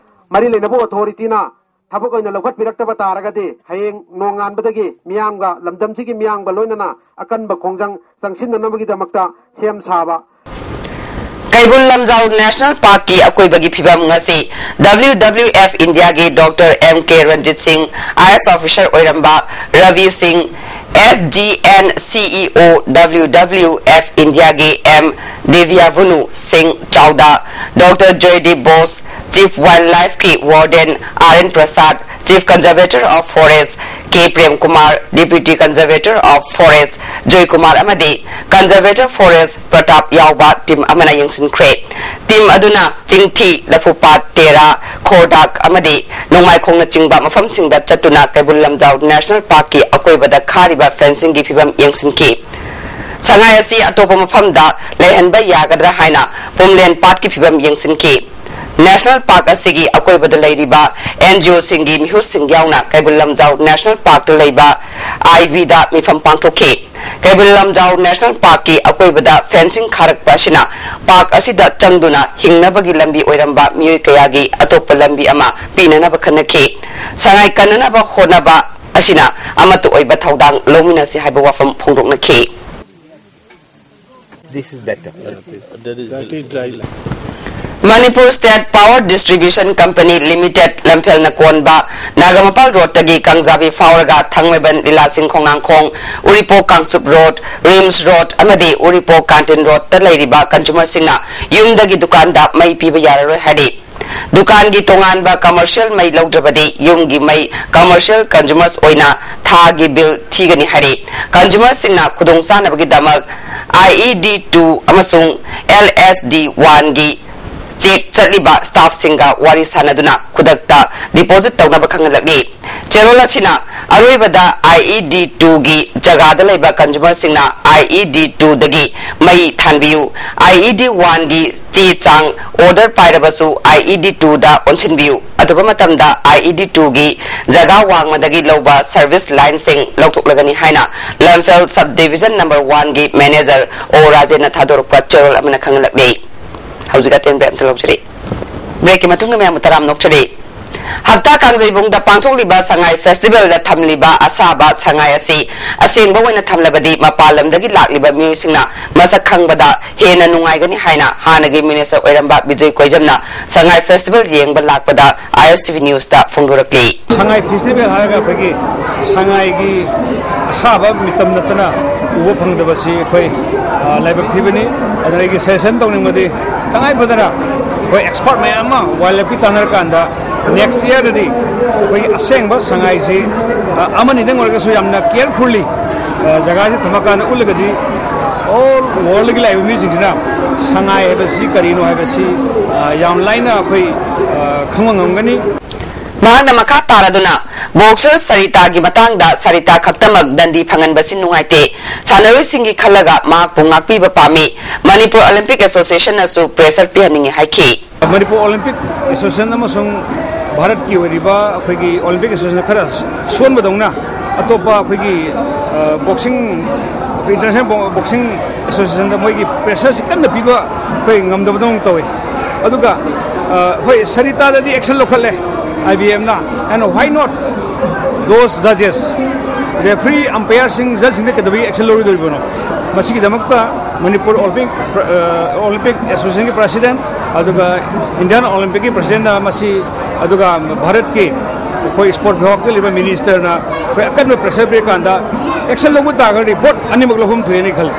ꯃꯔꯤ ꯂꯩꯅꯕ ꯑꯣꯊꯣꯔꯤꯇꯤꯅ ꯊꯕꯛ ꯑꯣꯏꯅ ꯂꯧꯈꯠꯄꯤꯔꯛꯇꯕ ꯇꯥꯔꯒꯗꯤ ꯍꯌꯦꯡ ꯅꯣꯡꯉꯥꯟꯕꯗꯒꯤ ꯃꯤꯌꯥꯝꯒ, ꯂꯝꯗꯝꯁꯤꯒꯤ ꯃꯤꯌꯥꯝꯒ ꯂꯣꯏꯅꯅ ꯑꯀꯟꯕ ꯈꯣꯡꯖꯪ ꯆꯪꯁꯤꯟꯅꯅꯕꯒꯤꯗꯃꯛꯇ ꯁꯦꯝ ꯁꯥꯕ꯫ ꯀꯩꯕꯨꯜ ꯂꯝꯖꯥꯎ ꯅꯦꯁꯅꯦꯜ ꯄꯥꯔꯛꯀꯤ ꯑꯀꯣꯏꯕꯒꯤ ꯐꯤꯕꯝ ꯉꯁꯤ W W F ꯏꯟꯗꯤꯌꯥꯒꯤ ꯗꯣꯛꯇꯔ M K ꯔꯟꯖꯤꯠ ꯁꯤꯡ, I A S officer ꯑꯣꯏꯔꯝꯕ ꯔꯕꯤ ꯁꯤꯡ, S D N C E O W W F ꯏꯟꯗꯤꯌꯥꯒꯤ M ꯗꯦꯕꯤꯌꯥꯚꯅꯨ ꯁꯤꯡ ꯆꯥꯎꯗ, ꯗꯣꯛꯇꯔ ꯖꯣꯏꯗꯤꯞ ꯕꯣꯁ, Chief Wildlifeꯀꯤ Warden R N Prasad, Chief Conservator of Forest K Prem Kumar, Deputy Conservator of Forest ꯖꯣꯏ ꯀꯨꯃꯥꯔ ꯑꯃꯗꯤ Conservator Forest Pratap ꯌꯥꯎꯕ team ꯑꯃꯅ ꯌꯦꯡꯁꯤꯟꯈ꯭ꯔꯦ꯫ Team ꯑꯗꯨꯅ ꯆꯤꯡꯊꯤ, ꯂꯐꯨꯄꯥꯠ, ꯇꯦꯔꯥ, ꯈꯣꯔꯗꯥꯛ ꯑꯃꯗꯤ ꯅꯣꯡꯃꯥꯏꯈꯣꯡꯅꯆꯤꯡꯕ ꯃꯐꯝꯁꯤꯡꯗ ꯆꯠꯇꯨꯅ ꯀꯩꯕꯨꯜ ꯂꯝꯖꯥꯎ ꯅꯦꯁꯅꯦꯜ ꯄꯥꯔꯛꯀꯤ ꯑꯀꯣꯏꯕꯗ ꯈꯥꯔꯤꯕ ꯐꯦꯟꯁꯤꯡꯒꯤ ꯐꯤꯕꯝ ꯌꯦꯡꯁꯤꯟꯈꯤ꯫ ꯁꯉꯥꯏ ꯑꯁꯤ ꯑꯇꯣꯞꯄ ꯃꯐꯝꯗ ꯂꯩꯍꯟꯕ ꯌꯥꯒꯗ꯭ꯔꯥ ꯍꯥꯏꯅ ꯄꯨꯝꯂꯦꯟ ꯄꯥꯠꯀꯤ ꯐꯤꯕꯝ ꯌꯦꯡꯁꯤꯟꯈꯤ꯫ ꯅꯦꯁꯅꯦꯜ ꯄꯥꯔꯛ ꯑꯁꯤꯒꯤ ꯑꯀꯣꯏꯕꯗ ꯂꯩꯔꯤꯕ N G Oꯁꯤꯡꯒꯤ ꯃꯤꯍꯨꯠꯁꯤꯡ ꯌꯥꯎꯅ ꯀꯩꯕꯨꯜ ꯂꯝꯖꯥꯎ ꯅꯦꯁꯅꯦꯜ ꯄꯥꯔꯛꯇ ꯂꯩꯕ I Bꯗ ꯃꯤꯐꯝ ꯄꯥꯡꯊꯣꯛꯈꯤ꯫ ꯀꯩꯕꯨꯜ ꯂꯝꯖꯥꯎ ꯅꯦꯁꯅꯦꯜ ꯄꯥꯔꯛꯀꯤ ꯑꯀꯣꯏꯕꯗ ꯐꯦꯟꯁꯤꯡ ꯈꯥꯔꯛꯄ ꯑꯁꯤꯅ ꯄꯥꯔꯛ ꯑꯁꯤꯗ ꯆꯪꯗꯨꯅ ꯍꯤꯡꯅꯕꯒꯤ ꯂꯝꯕꯤ ꯑꯣꯏꯔꯝꯕ ꯃꯤꯑꯣꯏ ꯀꯌꯥꯒꯤ ꯑꯇꯣꯞꯄ ꯂꯝꯕꯤ ꯑꯃ ꯄꯤꯅꯅꯕ ꯈꯟꯅꯈꯤ꯫ ꯁꯉꯥꯏ ꯀꯟꯅꯅꯕ ꯍꯣꯠꯅꯕ ꯑꯁꯤꯅ ꯑꯃꯠꯇ ꯑꯣꯏꯕ ꯊꯧꯗꯥꯡ ꯂꯧꯃꯤꯟꯅꯁꯤ ꯍꯥꯏꯕ ꯋꯥꯐꯝ ꯐꯣꯡꯗꯣꯛꯅꯈꯤ꯫ This is better. That is dry land. Manipur State Power Distribution Company Limited ꯂꯝꯐꯦꯜꯅ ꯀꯣꯟꯕ ꯅꯥꯒꯥꯃꯄꯥꯜ ꯔꯣꯗꯇꯒꯤ ꯀꯥꯡꯖꯥꯕꯤ ꯐꯥꯎꯔꯒ ꯊꯥꯡꯃꯩꯕꯟ, ꯂꯤꯂꯥꯁꯤꯡ ꯈꯣꯡꯅꯥꯡꯈꯣꯡ, ꯎꯔꯤꯄꯣꯛ ꯀꯥꯡꯆꯨꯞ ꯔꯣꯗ, ꯔꯤꯝꯁ ꯔꯣꯗ ꯑꯃꯗꯤ ꯎꯔꯤꯄꯣꯛ ꯀꯥꯟꯇꯤꯟ ꯔꯣꯗꯇ ꯂꯩꯔꯤꯕ ꯀꯟꯖꯨꯃꯔꯁꯤꯡꯅ ꯌꯨꯝꯗꯒꯤ ꯗꯨꯀꯥꯟꯗ ꯃꯩ ꯄꯤꯕ ꯌꯥꯔꯔꯣꯏ ꯍꯥꯏꯔꯤ꯫ ꯗꯨꯀꯥꯟꯒꯤ ꯇꯣꯉꯥꯟꯕ ꯀꯃꯔꯁꯤꯌꯦꯜ ꯃꯩ ꯂꯧꯗ꯭ꯔꯕꯗꯤ ꯌꯨꯝꯒꯤ ꯃꯩ ꯀꯃꯔꯁꯤꯌꯦꯜ ꯀꯟꯖꯨꯃꯔꯁ ꯑꯣꯏꯅ ꯊꯥꯒꯤ ꯕꯤꯜ ꯊꯤꯒꯅꯤ ꯍꯥꯏꯔꯤ꯫ ꯀꯟꯖꯨꯃꯔꯁꯤꯡꯅ ꯈꯨꯗꯣꯡꯆꯥꯅꯕꯒꯤꯗꯃꯛ I E D two ꯑꯃꯁꯨꯡ L S D one ꯒꯤ ꯆꯦꯛ ꯆꯠꯂꯤꯕ ꯁ꯭ꯇꯥꯐꯁꯤꯡꯒ ꯋꯥꯔꯤ ꯁꯥꯅꯗꯨꯅ ꯈꯨꯗꯛꯇ ꯗꯤꯄꯣꯖꯤꯠ ꯇꯧꯅꯕ ꯈꯪꯍꯜꯂꯛꯂꯤ꯫ ꯆꯦꯔꯣꯜ ꯑꯁꯤꯅ ꯑꯔꯣꯏꯕꯗ, IED two ꯒꯤ ꯖꯒꯥꯗ ꯂꯩꯕ consumer ꯁꯤꯡꯅ IED two ꯗꯒꯤ ꯃꯩ ꯊꯥꯟꯕꯤꯌꯨ꯫ IED one ꯒꯤ ꯆꯦ ꯆꯥꯡ order ꯄꯥꯏꯔꯕꯁꯨ IED two ꯗ ꯑꯣꯟꯁꯤꯟꯕꯤꯌꯨ꯫ ꯑꯊꯨꯕ ꯃꯇꯝꯗ IED two ꯒꯤ ꯖꯒꯥ ꯋꯥꯡꯃꯗꯒꯤ ꯂꯧꯕ service line ꯁꯤꯡ ꯂꯧꯊꯣꯛꯂꯒꯅꯤ ꯍꯥꯏꯅ ꯂꯝꯐꯦꯜ sub division number one ꯒꯤ manager ꯑꯣ ꯔꯥꯖꯦꯟꯅ ꯊꯥꯗꯣꯔꯛꯄ ꯆꯦꯔꯣꯜ ꯑꯃꯅ ꯈꯪꯍꯜꯂꯛꯂꯤ꯫ ꯍꯧꯖꯤꯛ ꯑꯇꯦꯟꯕ ꯑꯝꯇ ꯂꯧꯖꯔꯤ꯫ Break ꯀꯤ ꯃꯇꯨꯡꯗ ꯃꯌꯥꯝꯕꯨ ꯇꯔꯥꯝꯅ ꯑꯣꯛꯆꯔꯤ꯫ ꯍꯞꯇꯥ ꯀꯥꯡꯖꯩꯕꯨꯡꯗ ꯄꯥꯡꯊꯣꯛꯂꯤꯕ ꯁꯉꯥꯏ festival ꯗ ꯊꯝꯂꯤꯕ ꯑꯁꯥꯕ ꯁꯉꯥꯏ ꯑꯁꯤ ꯑꯁꯦꯡꯕ ꯑꯣꯏꯅ ꯊꯝꯂꯕꯗꯤ ꯃꯄꯥꯟ ꯂꯝꯗꯒꯤ ꯂꯥꯛꯂꯤꯕ ꯃꯤꯑꯣꯏꯁꯤꯡꯅ ꯃꯁꯛ ꯈꯪꯕꯗ ꯍꯦꯟꯅ ꯅꯨꯡꯉꯥꯏꯒꯅꯤ ꯍꯥꯏꯅ ꯍꯥꯟꯅꯒꯤ minister ꯑꯣꯏꯔꯝꯕ ꯕꯤꯖꯣꯏ ꯀꯣꯏꯖꯝꯅ ꯁꯉꯥꯏ festival ꯌꯦꯡꯕ ꯂꯥꯛꯄꯗ ISTV news ꯇ ꯐꯣꯡꯗꯣꯔꯛꯂꯤ꯫ ꯁꯉꯥꯏ festival ꯍꯥꯏꯔꯒ ꯑꯩꯈꯣꯏꯒꯤ ꯁꯉꯥꯏꯒꯤ ꯑꯁꯥꯕ ꯃꯤꯇꯝ ꯅꯠꯇꯅ ꯎꯕ ꯐꯪꯗꯕꯁꯤ ꯑꯩꯈꯣꯏ, ꯑ, ꯂꯥꯏꯕꯛ ꯊꯤꯕꯅꯤ꯫ ꯑꯗꯨꯅ ꯑꯩꯒꯤ suggestion ꯇꯧꯅꯤꯡꯕꯗꯤ, ꯇꯉꯥꯏ ꯐꯗꯅ ꯑꯩꯈꯣꯏ expert ꯃꯌꯥꯝ ꯑꯃ wildlife ꯀꯤ ꯇꯥꯟꯅꯔꯀꯥꯟꯗ next year ꯗꯗꯤ ꯑꯩꯈꯣꯏꯒꯤ ꯑꯁꯦꯡꯕ ꯁꯉꯥꯏꯁꯤ, ꯑ, ꯑꯃꯅꯤꯗꯪ ꯑꯣꯏꯔꯒꯁꯨ ꯌꯥꯝꯅ carefully, ꯑ, ꯖꯒꯥꯁꯤ ꯊꯝꯃꯀꯥꯟꯗ ꯎꯠꯂꯒꯗꯤ all world ꯒꯤ ꯂꯥꯛꯏꯕ ꯃꯤꯁꯤꯡꯁꯤꯅ ꯁꯉꯥꯏ ꯍꯥꯏꯕꯁꯤ ꯀꯔꯤꯅꯣ ꯍꯥꯏꯕꯁꯤ, ꯑ, ꯌꯥꯝ ꯂꯥꯏꯅ ꯑꯩꯈꯣꯏ, ꯑ, ꯈꯪꯕ ꯉꯝꯒꯅꯤ꯫ ꯃꯍꯥꯛꯅ ꯃꯈꯥ ꯇꯥꯔꯗꯨꯅ boxer ꯁꯔꯤꯇꯥꯒꯤ ꯃꯇꯥꯡꯗ, ꯁꯔꯤꯇꯥ ꯈꯛꯇꯃꯛ ꯗꯟꯗꯤ ꯐꯪꯍꯟꯕꯁꯤ ꯅꯨꯡꯉꯥꯏꯇꯦ, ꯁꯥꯟꯅꯔꯣꯏꯁꯤꯡꯒꯤ ꯈꯜꯂꯒ ꯃꯍꯥꯛꯄꯨ ꯉꯥꯛꯄꯤꯕ ꯄꯥꯝꯃꯤ꯫ ꯃꯅꯤꯄꯨꯔ Olympic Association ꯅꯁꯨ pressure ꯄꯤꯍꯟꯅꯤꯡꯏ ꯍꯥꯏꯈꯤ꯫ ꯃꯅꯤꯄꯨꯔ Olympic Association ꯑꯃꯁꯨꯡ ꯚꯥꯔꯠꯀꯤ ꯑꯣꯏꯔꯤꯕ ꯑꯩꯈꯣꯏꯒꯤ Olympic Association ꯈꯔ ꯁꯣꯟꯕꯗꯧꯅ ꯑꯇꯣꯞꯄ ꯑꯩꯈꯣꯏꯒꯤ, ꯑ, boxing, ꯑꯩꯈꯣꯏ International Bo-, Boxing Association ꯗ ꯃꯣꯏꯒꯤ pressure ꯁꯤ ꯀꯟꯅ ꯄꯤꯕ ꯑꯩꯈꯣꯏ ꯉꯝꯗꯕꯗꯧꯅ ꯇꯧꯏ꯫ ꯑꯗꯨꯒ, ꯑ, ꯍꯣꯏ, ꯁꯔꯤꯇꯥꯗꯗꯤ action ꯂꯧꯈꯠꯂꯦ IBF ꯅ, and why not those judges, referee, umpire ꯁꯤꯡ, judge ꯁꯤꯡꯗ ꯀꯩꯗꯧꯕꯒꯤ action ꯂꯧꯔꯣꯏꯗꯧꯔꯤꯕꯅꯣ? ꯃꯁꯤꯒꯤꯗꯃꯛꯇ ꯃꯅꯤꯄꯨꯔ Olympic, ꯑ, Olympic Association ꯒꯤ president, ꯑꯗꯨꯒ Indian Olympic ꯀꯤ president ꯅ ꯃꯁꯤ, ꯑꯗꯨꯒ ꯚꯥꯔꯠꯀꯤ ꯑꯩꯈꯣꯏ sport ꯕꯤꯚꯥꯒꯇ ꯂꯩꯕ minister ꯅ ꯑꯩꯈꯣꯏ ꯑꯀꯟꯕ pressure ꯄꯤꯔꯀꯥꯟꯗ action ꯂꯧꯕ ꯇꯥꯔꯒꯗꯤ vote ꯑꯅꯤꯃꯛ ꯂꯧꯐꯝ ꯊꯣꯛꯑꯦꯅ ꯈꯜꯂꯤ꯫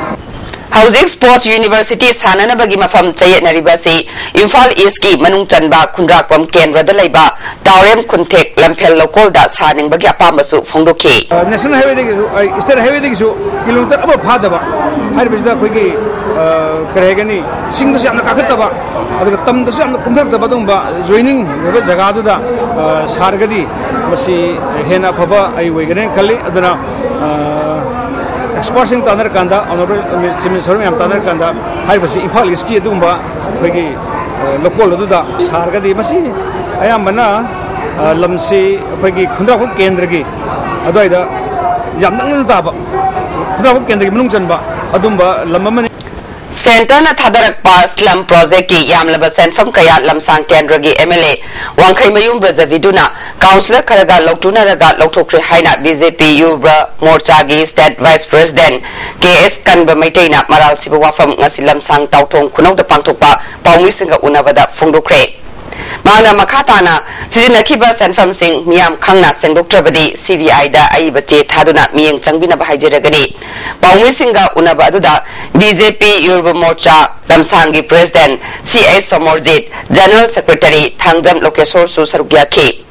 ꯍꯧꯖꯤꯛ ꯁ꯭ꯄꯣꯔꯠꯁ ꯌꯨꯅꯤꯚꯔꯁꯤꯇꯤ ꯁꯥꯟꯅꯅꯕꯒꯤ ꯃꯐꯝ ꯆꯌꯦꯠꯅꯔꯤꯕ ꯑꯁꯤ ꯏꯝꯐꯥꯜ ꯏꯁꯀꯤ ꯃꯅꯨꯡ ꯆꯟꯕ ꯈꯨꯟꯗ꯭ꯔꯥꯛꯄꯝ ꯀꯦꯟꯗ꯭ꯔꯗ ꯂꯩꯕ ꯇꯥꯎꯔꯦꯝ ꯈꯨꯟꯊꯦꯛ ꯂꯝꯐꯦꯜ ꯂꯧꯀꯣꯜꯗ ꯁꯥꯅꯤꯡꯕꯒꯤ ꯑꯄꯥꯝꯕꯁꯨ ꯐꯣꯡꯗꯣꯛꯈꯤ꯫ ꯅꯦꯁꯅꯦꯜ ꯍꯥꯏꯋꯦꯗꯒꯤꯁꯨ, ꯁ꯭ꯇꯦꯠ ꯍꯥꯏꯋꯦꯗꯒꯤꯁꯨ ꯀꯤꯂꯣꯃꯤꯇꯔ ꯑꯃ ꯐꯥꯗꯕ ꯍꯥꯏꯔꯤꯕꯁꯤꯗ ꯑꯩꯈꯣꯏꯒꯤ, ꯑ, ꯀꯔꯤ ꯍꯥꯏꯒꯅꯤ, ꯆꯤꯡꯗꯁꯨ ꯌꯥꯝꯅ ꯀꯥꯈꯠꯇꯕ, ꯑꯗꯨꯒ ꯇꯝꯗꯁꯨ ꯌꯥꯝꯅ ꯀꯨꯝꯊꯔꯛꯇꯕ ꯑꯗꯨꯒꯨꯝꯕ ꯖꯣꯏꯅꯤꯡ ꯑꯣꯏꯕ ꯖꯒꯥꯗꯨꯗ, ꯑ, ꯁꯥꯔꯒꯗꯤ ꯃꯁꯤ ꯍꯦꯟꯅ ꯑꯐꯕ ꯑꯩ ꯑꯣꯏꯒꯅꯦꯅ ꯈꯜꯂꯤ꯫ ꯑꯗꯨꯅ, ꯑ, ꯑꯦꯛꯁꯄꯔꯠꯁꯤꯡ ꯇꯥꯟꯅꯔꯀꯥꯟꯗ, ꯑꯣꯅꯔꯦꯕꯜ ꯆꯤꯐ ꯃꯤꯅꯤꯁꯇꯔ ꯃꯌꯥꯝ ꯇꯥꯟꯅꯔꯀꯥꯟꯗ ꯍꯥꯏꯔꯤꯕꯁꯤ ꯏꯝꯐꯥꯜ ꯏꯁꯀꯤ ꯑꯗꯨꯒꯨꯝꯕ ꯑꯩꯈꯣꯏꯒꯤ, ꯑ, ꯂꯧꯀꯣꯜ ꯑꯗꯨꯗ ꯁꯥꯔꯒꯗꯤ ꯃꯁꯤ ꯑꯌꯥꯝꯕꯅ, ꯑ, ꯂꯝꯁꯤ ꯑꯩꯈꯣꯏꯒꯤ ꯈꯨꯟꯗ꯭ꯔꯥꯛꯄꯝ ꯀꯦꯟꯗ꯭ꯔꯒꯤ ꯑꯗꯨꯋꯥꯏꯗ ꯌꯥꯝ ꯅꯛꯅꯅ ꯇꯥꯕ, ꯈꯨꯟꯗ꯭ꯔꯥꯛꯄꯝ ꯀꯦꯟꯗ꯭ꯔꯒꯤ ꯃꯅꯨꯡ ꯆꯟꯕ ꯑꯗꯨꯝꯕ ꯂꯝ ꯑꯃꯅꯤ꯫ ꯁꯦꯟꯇꯔꯅ ꯊꯥꯗꯔꯛꯄ ꯁ꯭ꯂꯝ ꯄ꯭ꯔꯣꯖꯦꯛꯀꯤ ꯌꯥꯝꯂꯕ ꯁꯦꯟꯐꯝ ꯀꯌꯥ ꯂꯝꯁꯥꯡ ꯀꯦꯟꯗ꯭ꯔꯒꯤ ꯑꯦꯝ ꯑꯦꯜ ꯑꯦ ꯋꯥꯡꯈꯩꯃꯌꯨꯝ ꯕ꯭ꯔꯖꯕꯤꯗꯨꯅ ꯀꯥꯎꯟꯁꯤꯂꯔ ꯈꯔꯒ ꯂꯧꯊꯣꯛꯅꯔꯒ ꯂꯧꯊꯣꯛꯈ꯭ꯔꯦ ꯍꯥꯏꯅ B J P ꯌꯨꯕ ꯃꯣꯔꯆꯥꯒꯤ state vice president ꯀꯦ ꯑꯦꯁ ꯀꯟꯕ ꯃꯩꯇꯩꯅ ꯃꯔꯥꯜ ꯁꯤꯕ ꯋꯥꯐꯝ ꯉꯁꯤ ꯂꯝꯁꯥꯡ ꯇꯥꯎꯊꯣꯡ ꯈꯨꯅꯧꯗ ꯄꯥꯡꯊꯣꯛꯄ ꯄꯥꯎꯃꯤꯁꯤꯡꯒ ꯎꯅꯕꯗ ꯐꯣꯡꯗꯣꯛꯈ꯭ꯔꯦ꯫ ꯃꯍꯥꯛꯅ ꯃꯈꯥ ꯇꯥꯅ ꯁꯤꯖꯤꯟꯅꯈꯤꯕ ꯁꯦꯟꯐꯝꯁꯤꯡ ꯃꯤꯌꯥꯝ ꯈꯪꯅ ꯁꯦꯡꯗꯣꯛꯇ꯭ꯔꯕꯗꯤ ꯁꯤ ꯕꯤ ꯑꯥꯏꯗ ꯑꯏꯕ ꯆꯦ ꯊꯥꯗꯨꯅ ꯃꯤꯠꯌꯦꯡ ꯆꯪꯕꯤꯅꯕ ꯍꯥꯏꯖꯔꯒꯅꯤ꯫ ꯄꯥꯎꯃꯤꯁꯤꯡꯒ ꯎꯅꯕ ꯑꯗꯨꯗ B J P Yuva Morcha ꯂꯝꯁꯥꯡꯒꯤ president C H Somorjit, general secretary Thangjam ꯂꯣꯀꯦꯁꯣꯔꯁꯨ ꯁꯔꯨꯛ ꯌꯥꯈꯤ꯫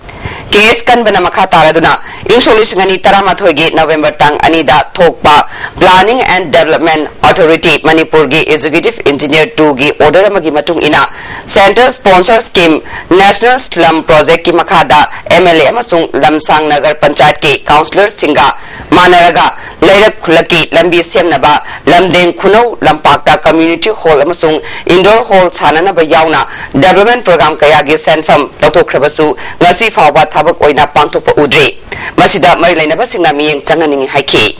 ꯀꯦ ꯑꯦꯁ ꯀꯟꯕꯅ ꯃꯈꯥ ꯇꯥꯔꯗꯨꯅ ꯏꯪ ꯁꯣꯛ ꯂꯤꯁꯤꯡ ꯑꯅꯤ ꯇꯔꯥꯃꯥꯊꯣꯏꯒꯤ ꯅꯕꯦꯝꯕꯔ ꯇꯥꯡ ꯑꯅꯤꯗ ꯊꯣꯛꯄ Planning and Development Authority ꯃꯅꯤꯄꯨꯔꯒꯤ ꯑꯦꯛꯖꯤꯀ꯭ꯌꯨꯇꯤꯚ ꯏꯟꯖꯤꯅꯤꯌꯔ ꯇꯨꯒꯤ ꯑꯣꯔꯗꯔ ꯑꯃꯒꯤ ꯃꯇꯨꯡ ꯏꯟꯅ ꯁꯦꯟꯇꯔ ꯁ꯭ꯄꯣꯟꯁꯔ ꯁ꯭ꯀꯤꯝ ꯅꯦꯁꯅꯦꯜ ꯁ꯭ꯂꯝ ꯄ꯭ꯔꯣꯖꯦꯛꯀꯤ ꯃꯈꯥꯗ ꯑꯦꯝ ꯑꯦꯜ ꯑꯦ ꯑꯃꯁꯨꯡ ꯂꯝꯁꯥꯡ ꯅꯒꯔ ꯄꯟꯆꯥꯌꯠꯀꯤ ꯀꯥꯎꯟꯁꯤꯂꯔꯁꯤꯡꯒ ꯃꯥꯟꯅꯔꯒ ꯂꯩꯔꯛ ꯈꯨꯜꯂꯛꯀꯤ ꯂꯝꯕꯤ ꯁꯦꯝꯅꯕ ꯂꯝꯗꯦꯡ ꯈꯨꯅꯧ ꯂꯝꯄꯥꯛꯇ ꯀꯝꯃ꯭ꯌꯨꯅꯤꯇꯤ ꯍꯣꯜ ꯑꯃꯁꯨꯡ ꯏꯟꯗꯣꯔ ꯍꯣꯜ ꯁꯥꯅꯅꯕ ꯌꯥꯎꯅ ꯗꯦꯕꯂꯞꯃꯦꯟꯠ ꯄ꯭ꯔꯣꯒ꯭ꯔꯥꯝ ꯀꯌꯥꯒꯤ ꯁꯦꯟꯐꯝ ꯂꯧꯊꯣꯛꯈ꯭ꯔꯕꯁꯨ ꯉꯁꯤ ꯐꯥꯎꯕ ꯊꯕꯛ ꯑꯣꯏꯅ ꯄꯥꯡꯊꯣꯛꯄ ꯎꯗ꯭ꯔꯤ꯫ ꯃꯁꯤꯗ ꯃꯔꯤ ꯂꯩꯅꯕꯁꯤꯡꯅ ꯃꯤꯠꯌꯦꯡ ꯆꯪꯍꯟꯅꯤꯡꯏ ꯍꯥꯏꯈꯤ꯫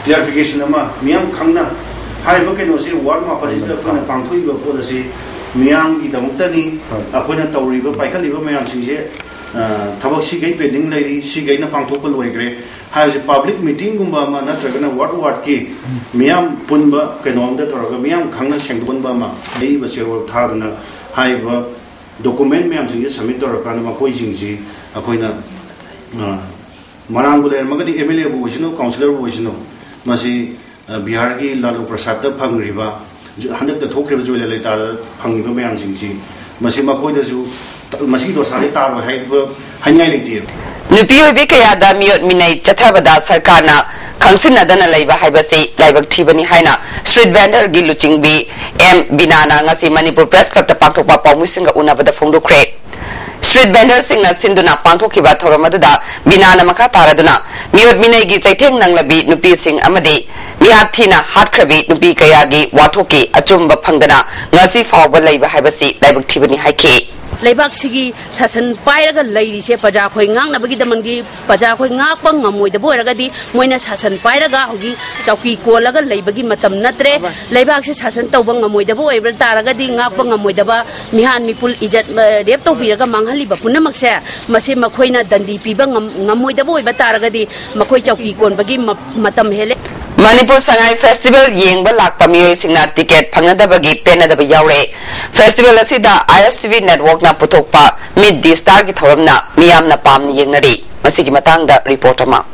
ꯀ꯭ꯂꯤꯌꯥꯔꯤꯐꯤꯀꯦꯁꯟ ꯑꯃ ꯃꯤꯌꯥꯝ ꯈꯪꯅ ꯍꯥꯏꯔꯤꯕ ꯀꯩꯅꯣꯁꯤ ꯋꯥꯔꯗ ꯃꯥꯄꯜꯁꯤꯗ ꯑꯩꯈꯣꯏꯅ ꯄꯥꯡꯊꯣꯛꯏꯕ ꯄꯣꯠ ꯑꯁꯤ ꯃꯤꯌꯥꯝꯒꯤꯗꯃꯛꯇꯅꯤ꯫ ꯑꯩꯈꯣꯏꯅ ꯇꯧꯔꯤꯕ ꯄꯥꯏꯈꯠꯂꯤꯕ ꯃꯌꯥꯝꯁꯤꯡꯁꯦ, ꯑ, ꯊꯕꯛ ꯁꯤꯈꯩ ꯄꯦꯟꯗꯤꯡ ꯂꯩꯔꯤ, ꯁꯤꯈꯩꯅ ꯄꯥꯡꯊꯣꯛꯄ ꯂꯣꯏꯈ꯭ꯔꯦ ꯍꯥꯏꯕꯁꯦ ꯄꯕ꯭ꯂꯤꯛ ꯃꯤꯇꯤꯡꯒꯨꯝꯕ ꯑꯃ ꯅꯠꯇ꯭ꯔꯒꯅ ꯋꯥꯔꯗ ꯋꯥꯔꯗꯀꯤ ꯃꯤꯌꯥꯝ ꯄꯨꯟꯕ ꯀꯩꯅꯣ ꯑꯝꯗ ꯇꯧꯔꯒ ꯃꯤꯌꯥꯝ ꯈꯪꯅ ꯁꯦꯡꯗꯣꯛꯍꯟꯕ ꯑꯃ, ꯑꯏꯕ ꯆꯦꯔꯣꯜ ꯊꯥꯗꯅ ꯍꯥꯏꯔꯤꯕ ꯗꯣꯀꯨꯃꯦꯟ ꯃꯌꯥꯝꯁꯤꯡꯁꯦ ꯁꯕꯃꯤꯠ ꯇꯧꯔꯀꯥꯟꯗ ꯃꯈꯣꯏꯁꯤꯡꯁꯤ ꯑꯩꯈꯣꯏꯅ, ꯑ, ꯃꯔꯥꯡꯕꯨ ꯂꯩꯔꯝꯃꯒꯗꯤ ꯑꯦꯝ ꯑꯦꯜ ꯑꯦꯕꯨ ꯑꯣꯏꯁꯅꯨ, ꯀꯥꯎꯟꯁꯤꯂꯔꯕꯨ ꯑꯣꯏꯁꯅꯨ, ꯃꯁꯤ ꯕꯤꯍꯥꯔꯒꯤ ꯂꯥꯂꯨ ꯄ꯭ꯔꯁꯥꯗꯇ ꯐꯪꯂꯤꯕ, ꯍꯟꯗꯛꯇ ꯊꯣꯛꯈ꯭ꯔꯤꯕ ꯖꯣꯏ ꯂꯂꯤꯇꯥꯗ ꯐꯪꯂꯤꯕ ꯃꯌꯥꯝꯁꯤꯡꯁꯤ, ꯃꯁꯤ ꯃꯈꯣꯏꯗꯁꯨ, ꯃꯁꯤꯒꯤ ꯗꯣꯁꯥꯁꯤ ꯇꯥꯔꯣꯏ ꯍꯥꯏꯕ ꯍꯥꯏꯅꯤꯡꯉꯥꯏ ꯂꯩꯇꯦ꯫ ꯅꯨꯄꯤ ꯑꯣꯏꯕꯤ ꯀꯌꯥꯗ ꯃꯤꯑꯣꯠ ꯃꯤꯅꯩ ꯆꯠꯊꯕꯗ ꯁꯔꯀꯥꯔꯅ ꯈꯪꯁꯤꯟꯅꯗꯅ ꯂꯩꯕ ꯍꯥꯏꯕꯁꯤ ꯂꯥꯏꯕꯛ ꯊꯤꯕꯅꯤ ꯍꯥꯏꯅ ꯁ꯭ꯇ꯭ꯔꯤꯠ ꯚꯦꯟꯗꯔꯒꯤ ꯂꯨꯆꯤꯡꯕꯤ ꯑꯦꯝ ꯕꯤꯅꯥꯅ ꯉꯁꯤ ꯃꯅꯤꯄꯨꯔ ꯄ꯭ꯔꯦꯁ ꯀ꯭ꯂꯕꯇ ꯄꯥꯡꯊꯣꯛꯄ ꯄꯥꯎꯃꯤꯁꯤꯡꯒ ꯎꯅꯕꯗ ꯐꯣꯡꯗꯣꯛꯈ꯭ꯔꯦ꯫ ꯁ꯭ꯇ꯭ꯔꯤꯠ ꯚꯦꯟꯗꯔꯁꯤꯡꯅ ꯁꯤꯟꯗꯨꯅ ꯄꯥꯡꯊꯣꯛꯈꯤꯕ ꯊꯧꯔꯝ ꯑꯗꯨꯗ ꯕꯤꯅꯥꯅ ꯃꯈꯥ ꯇꯥꯔꯗꯨꯅ ꯃꯤꯑꯣꯠ ꯃꯤꯅꯩꯒꯤ ꯆꯩꯊꯦꯡ ꯅꯪꯂꯕꯤ ꯅꯨꯄꯤꯁꯤꯡ ꯑꯃꯗꯤ ꯃꯤꯍꯥꯠ ꯊꯤꯅ ꯍꯥꯠꯈ꯭ꯔꯕꯤ ꯅꯨꯄꯤ ꯀꯌꯥꯒꯤ ꯋꯥꯊꯣꯛꯀꯤ ꯑꯆꯨꯝꯕ ꯐꯪꯗꯅ ꯉꯁꯤ ꯐꯥꯎꯕ ꯂꯩꯕ ꯍꯥꯏꯕꯁꯤ ꯂꯥꯏꯕꯛ ꯊꯤꯕꯅꯤ ꯍꯥꯏꯈꯤ꯫ ꯂꯩꯕꯥꯛꯁꯤꯒꯤ ꯁꯥꯁꯟ ꯄꯥꯏꯔꯒ ꯂꯩꯔꯤꯁꯦ ꯄ꯭ꯔꯖꯥꯈꯣꯏ ꯉꯥꯛꯅꯕꯒꯤꯗꯃꯛꯇꯤ, ꯄ꯭ꯔꯖꯥꯈꯣꯏ ꯉꯥꯛꯄ ꯉꯝꯃꯣꯏꯗꯕ ꯑꯣꯏꯔꯒꯗꯤ, ꯃꯣꯏꯅ ꯁꯥꯁꯟ ꯄꯥꯏꯔꯒ ꯍꯧꯖꯤꯛ ꯆꯧꯀꯤ ꯀꯣꯜꯂꯒ ꯂꯩꯕꯒꯤ ꯃꯇꯝ ꯅꯠꯇ꯭ꯔꯦ꯫ ꯂꯩꯕꯥꯛꯁꯦ ꯁꯥꯁꯟ ꯇꯧꯕ ꯉꯝꯃꯣꯏꯗꯕ ꯑꯣꯏꯕ ꯇꯥꯔꯒꯗꯤ, ꯉꯥꯛꯄ ꯉꯝꯃꯣꯏꯗꯕ, ꯃꯤꯍꯥꯠ ꯃꯤꯄꯨꯟ ꯏꯖꯠ, ꯑ, ꯔꯦꯞ ꯇꯧꯕꯤꯔꯒ ꯃꯥꯡꯍꯜꯂꯤꯕ ꯄꯨꯝꯅꯃꯛꯁꯦ, ꯃꯁꯤ ꯃꯈꯣꯏꯅ ꯗꯟꯗꯤ ꯄꯤꯕ ꯉꯝ-, ꯉꯝꯃꯣꯏꯗꯕ ꯑꯣꯏꯕ ꯇꯥꯔꯒꯗꯤ, ꯃꯈꯣꯏ ꯆꯧꯀꯤ ꯀꯣꯟꯕꯒꯤ ꯃ-, ꯃꯇꯝ ꯍꯦꯜꯂꯦ꯫ ꯃꯅꯤꯄꯨꯔ ꯁꯉꯥꯏ ꯐꯦꯁꯇꯤꯚꯦꯜ ꯌꯦꯡꯕ ꯂꯥꯛꯄ ꯃꯤꯑꯣꯏꯁꯤꯡꯅ ꯇꯤꯀꯦꯠ ꯐꯪꯅꯗꯕꯒꯤ ꯄꯦꯟꯅꯗꯕ ꯌꯥꯎꯔꯦ꯫ ꯐꯦꯁꯇꯤꯚꯦꯜ ꯑꯁꯤꯗ ꯑꯥꯏ ꯑꯦꯁ ꯇꯤ ꯚꯤ ꯅꯦꯠꯋꯥꯔꯛꯅ ꯄꯨꯊꯣꯛꯄ Meet the Star ꯒꯤ ꯊꯧꯔꯝꯅ ꯃꯤꯌꯥꯝꯅ ꯄꯥꯝꯅ ꯌꯦꯡꯅꯔꯤ꯫ ꯃꯁꯤꯒꯤ ꯃꯇꯥꯡꯗ ꯔꯤꯄꯣꯔꯠ ꯑꯃ꯫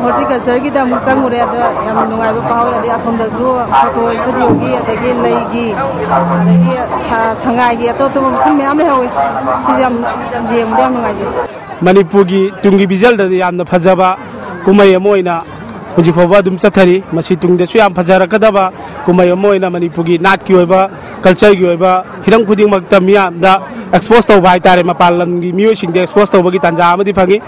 ꯍꯣꯔꯇꯤꯀꯜꯆꯔꯒꯤꯗ ꯑꯃꯨꯛ ꯆꯪꯉꯨꯔꯦ꯫ ꯑꯗꯣ ꯌꯥꯝ ꯅꯨꯡꯉꯥꯏꯕ ꯐꯥꯎꯋꯦ꯫ ꯑꯗꯩ ꯑꯁꯣꯝꯗꯁꯨ ꯐꯣꯇꯣ ꯁ꯭ꯇꯨꯗꯤꯑꯣꯒꯤ, ꯑꯗꯒꯤ ꯂꯩꯒꯤ, ꯑꯗꯒꯤ ꯁ-, ꯁꯉꯥꯏꯒꯤ ꯑꯇꯣꯞ ꯑꯇꯣꯞꯄ ꯃꯈꯜ ꯃꯌꯥꯝ ꯂꯩꯍꯧꯋꯦ꯫ ꯁꯤꯁꯦ ꯌꯥꯝ ꯌꯦꯡꯕꯗ ꯌꯥꯝ ꯅꯨꯡꯉꯥꯏꯖꯩ꯫ ꯃꯅꯤꯄꯨꯔꯒꯤ ꯇꯨꯡꯒꯤ ꯚꯤꯖꯟꯗꯗꯤ ꯌꯥꯝꯅ ꯐꯖꯕ ꯀꯨꯝꯍꯩ ꯑꯃ ꯑꯣꯏꯅ ꯍꯧꯖꯤꯛ ꯐꯥꯎꯕ ꯑꯗꯨꯝ ꯆꯠꯊꯔꯤ꯫ ꯃꯁꯤ ꯇꯨꯡꯗꯁꯨ ꯌꯥꯝ ꯐꯖꯔꯛꯀꯗꯕ ꯀꯨꯝꯍꯩ ꯑꯃ ꯑꯣꯏꯅ ꯃꯅꯤꯄꯨꯔꯒꯤ ꯅꯥꯠꯀꯤ ꯑꯣꯏꯕ, ꯀꯜꯆꯔꯒꯤ ꯑꯣꯏꯕ ꯍꯤꯔꯝ ꯈꯨꯗꯤꯡꯃꯛꯇ ꯃꯤꯌꯥꯝꯗ ꯑꯦꯛꯁꯄꯣꯖ ꯇꯧꯕ ꯍꯥꯏꯇꯥꯔꯦ, ꯃꯄꯥꯟ ꯂꯝꯒꯤ ꯃꯤꯑꯣꯏꯁꯤꯡꯗ ꯑꯦꯛꯁꯄꯣꯖ ꯇꯧꯕꯒꯤ ꯇꯥꯟꯖꯥ ꯑꯃꯗꯤ ꯐꯪꯉꯤ꯫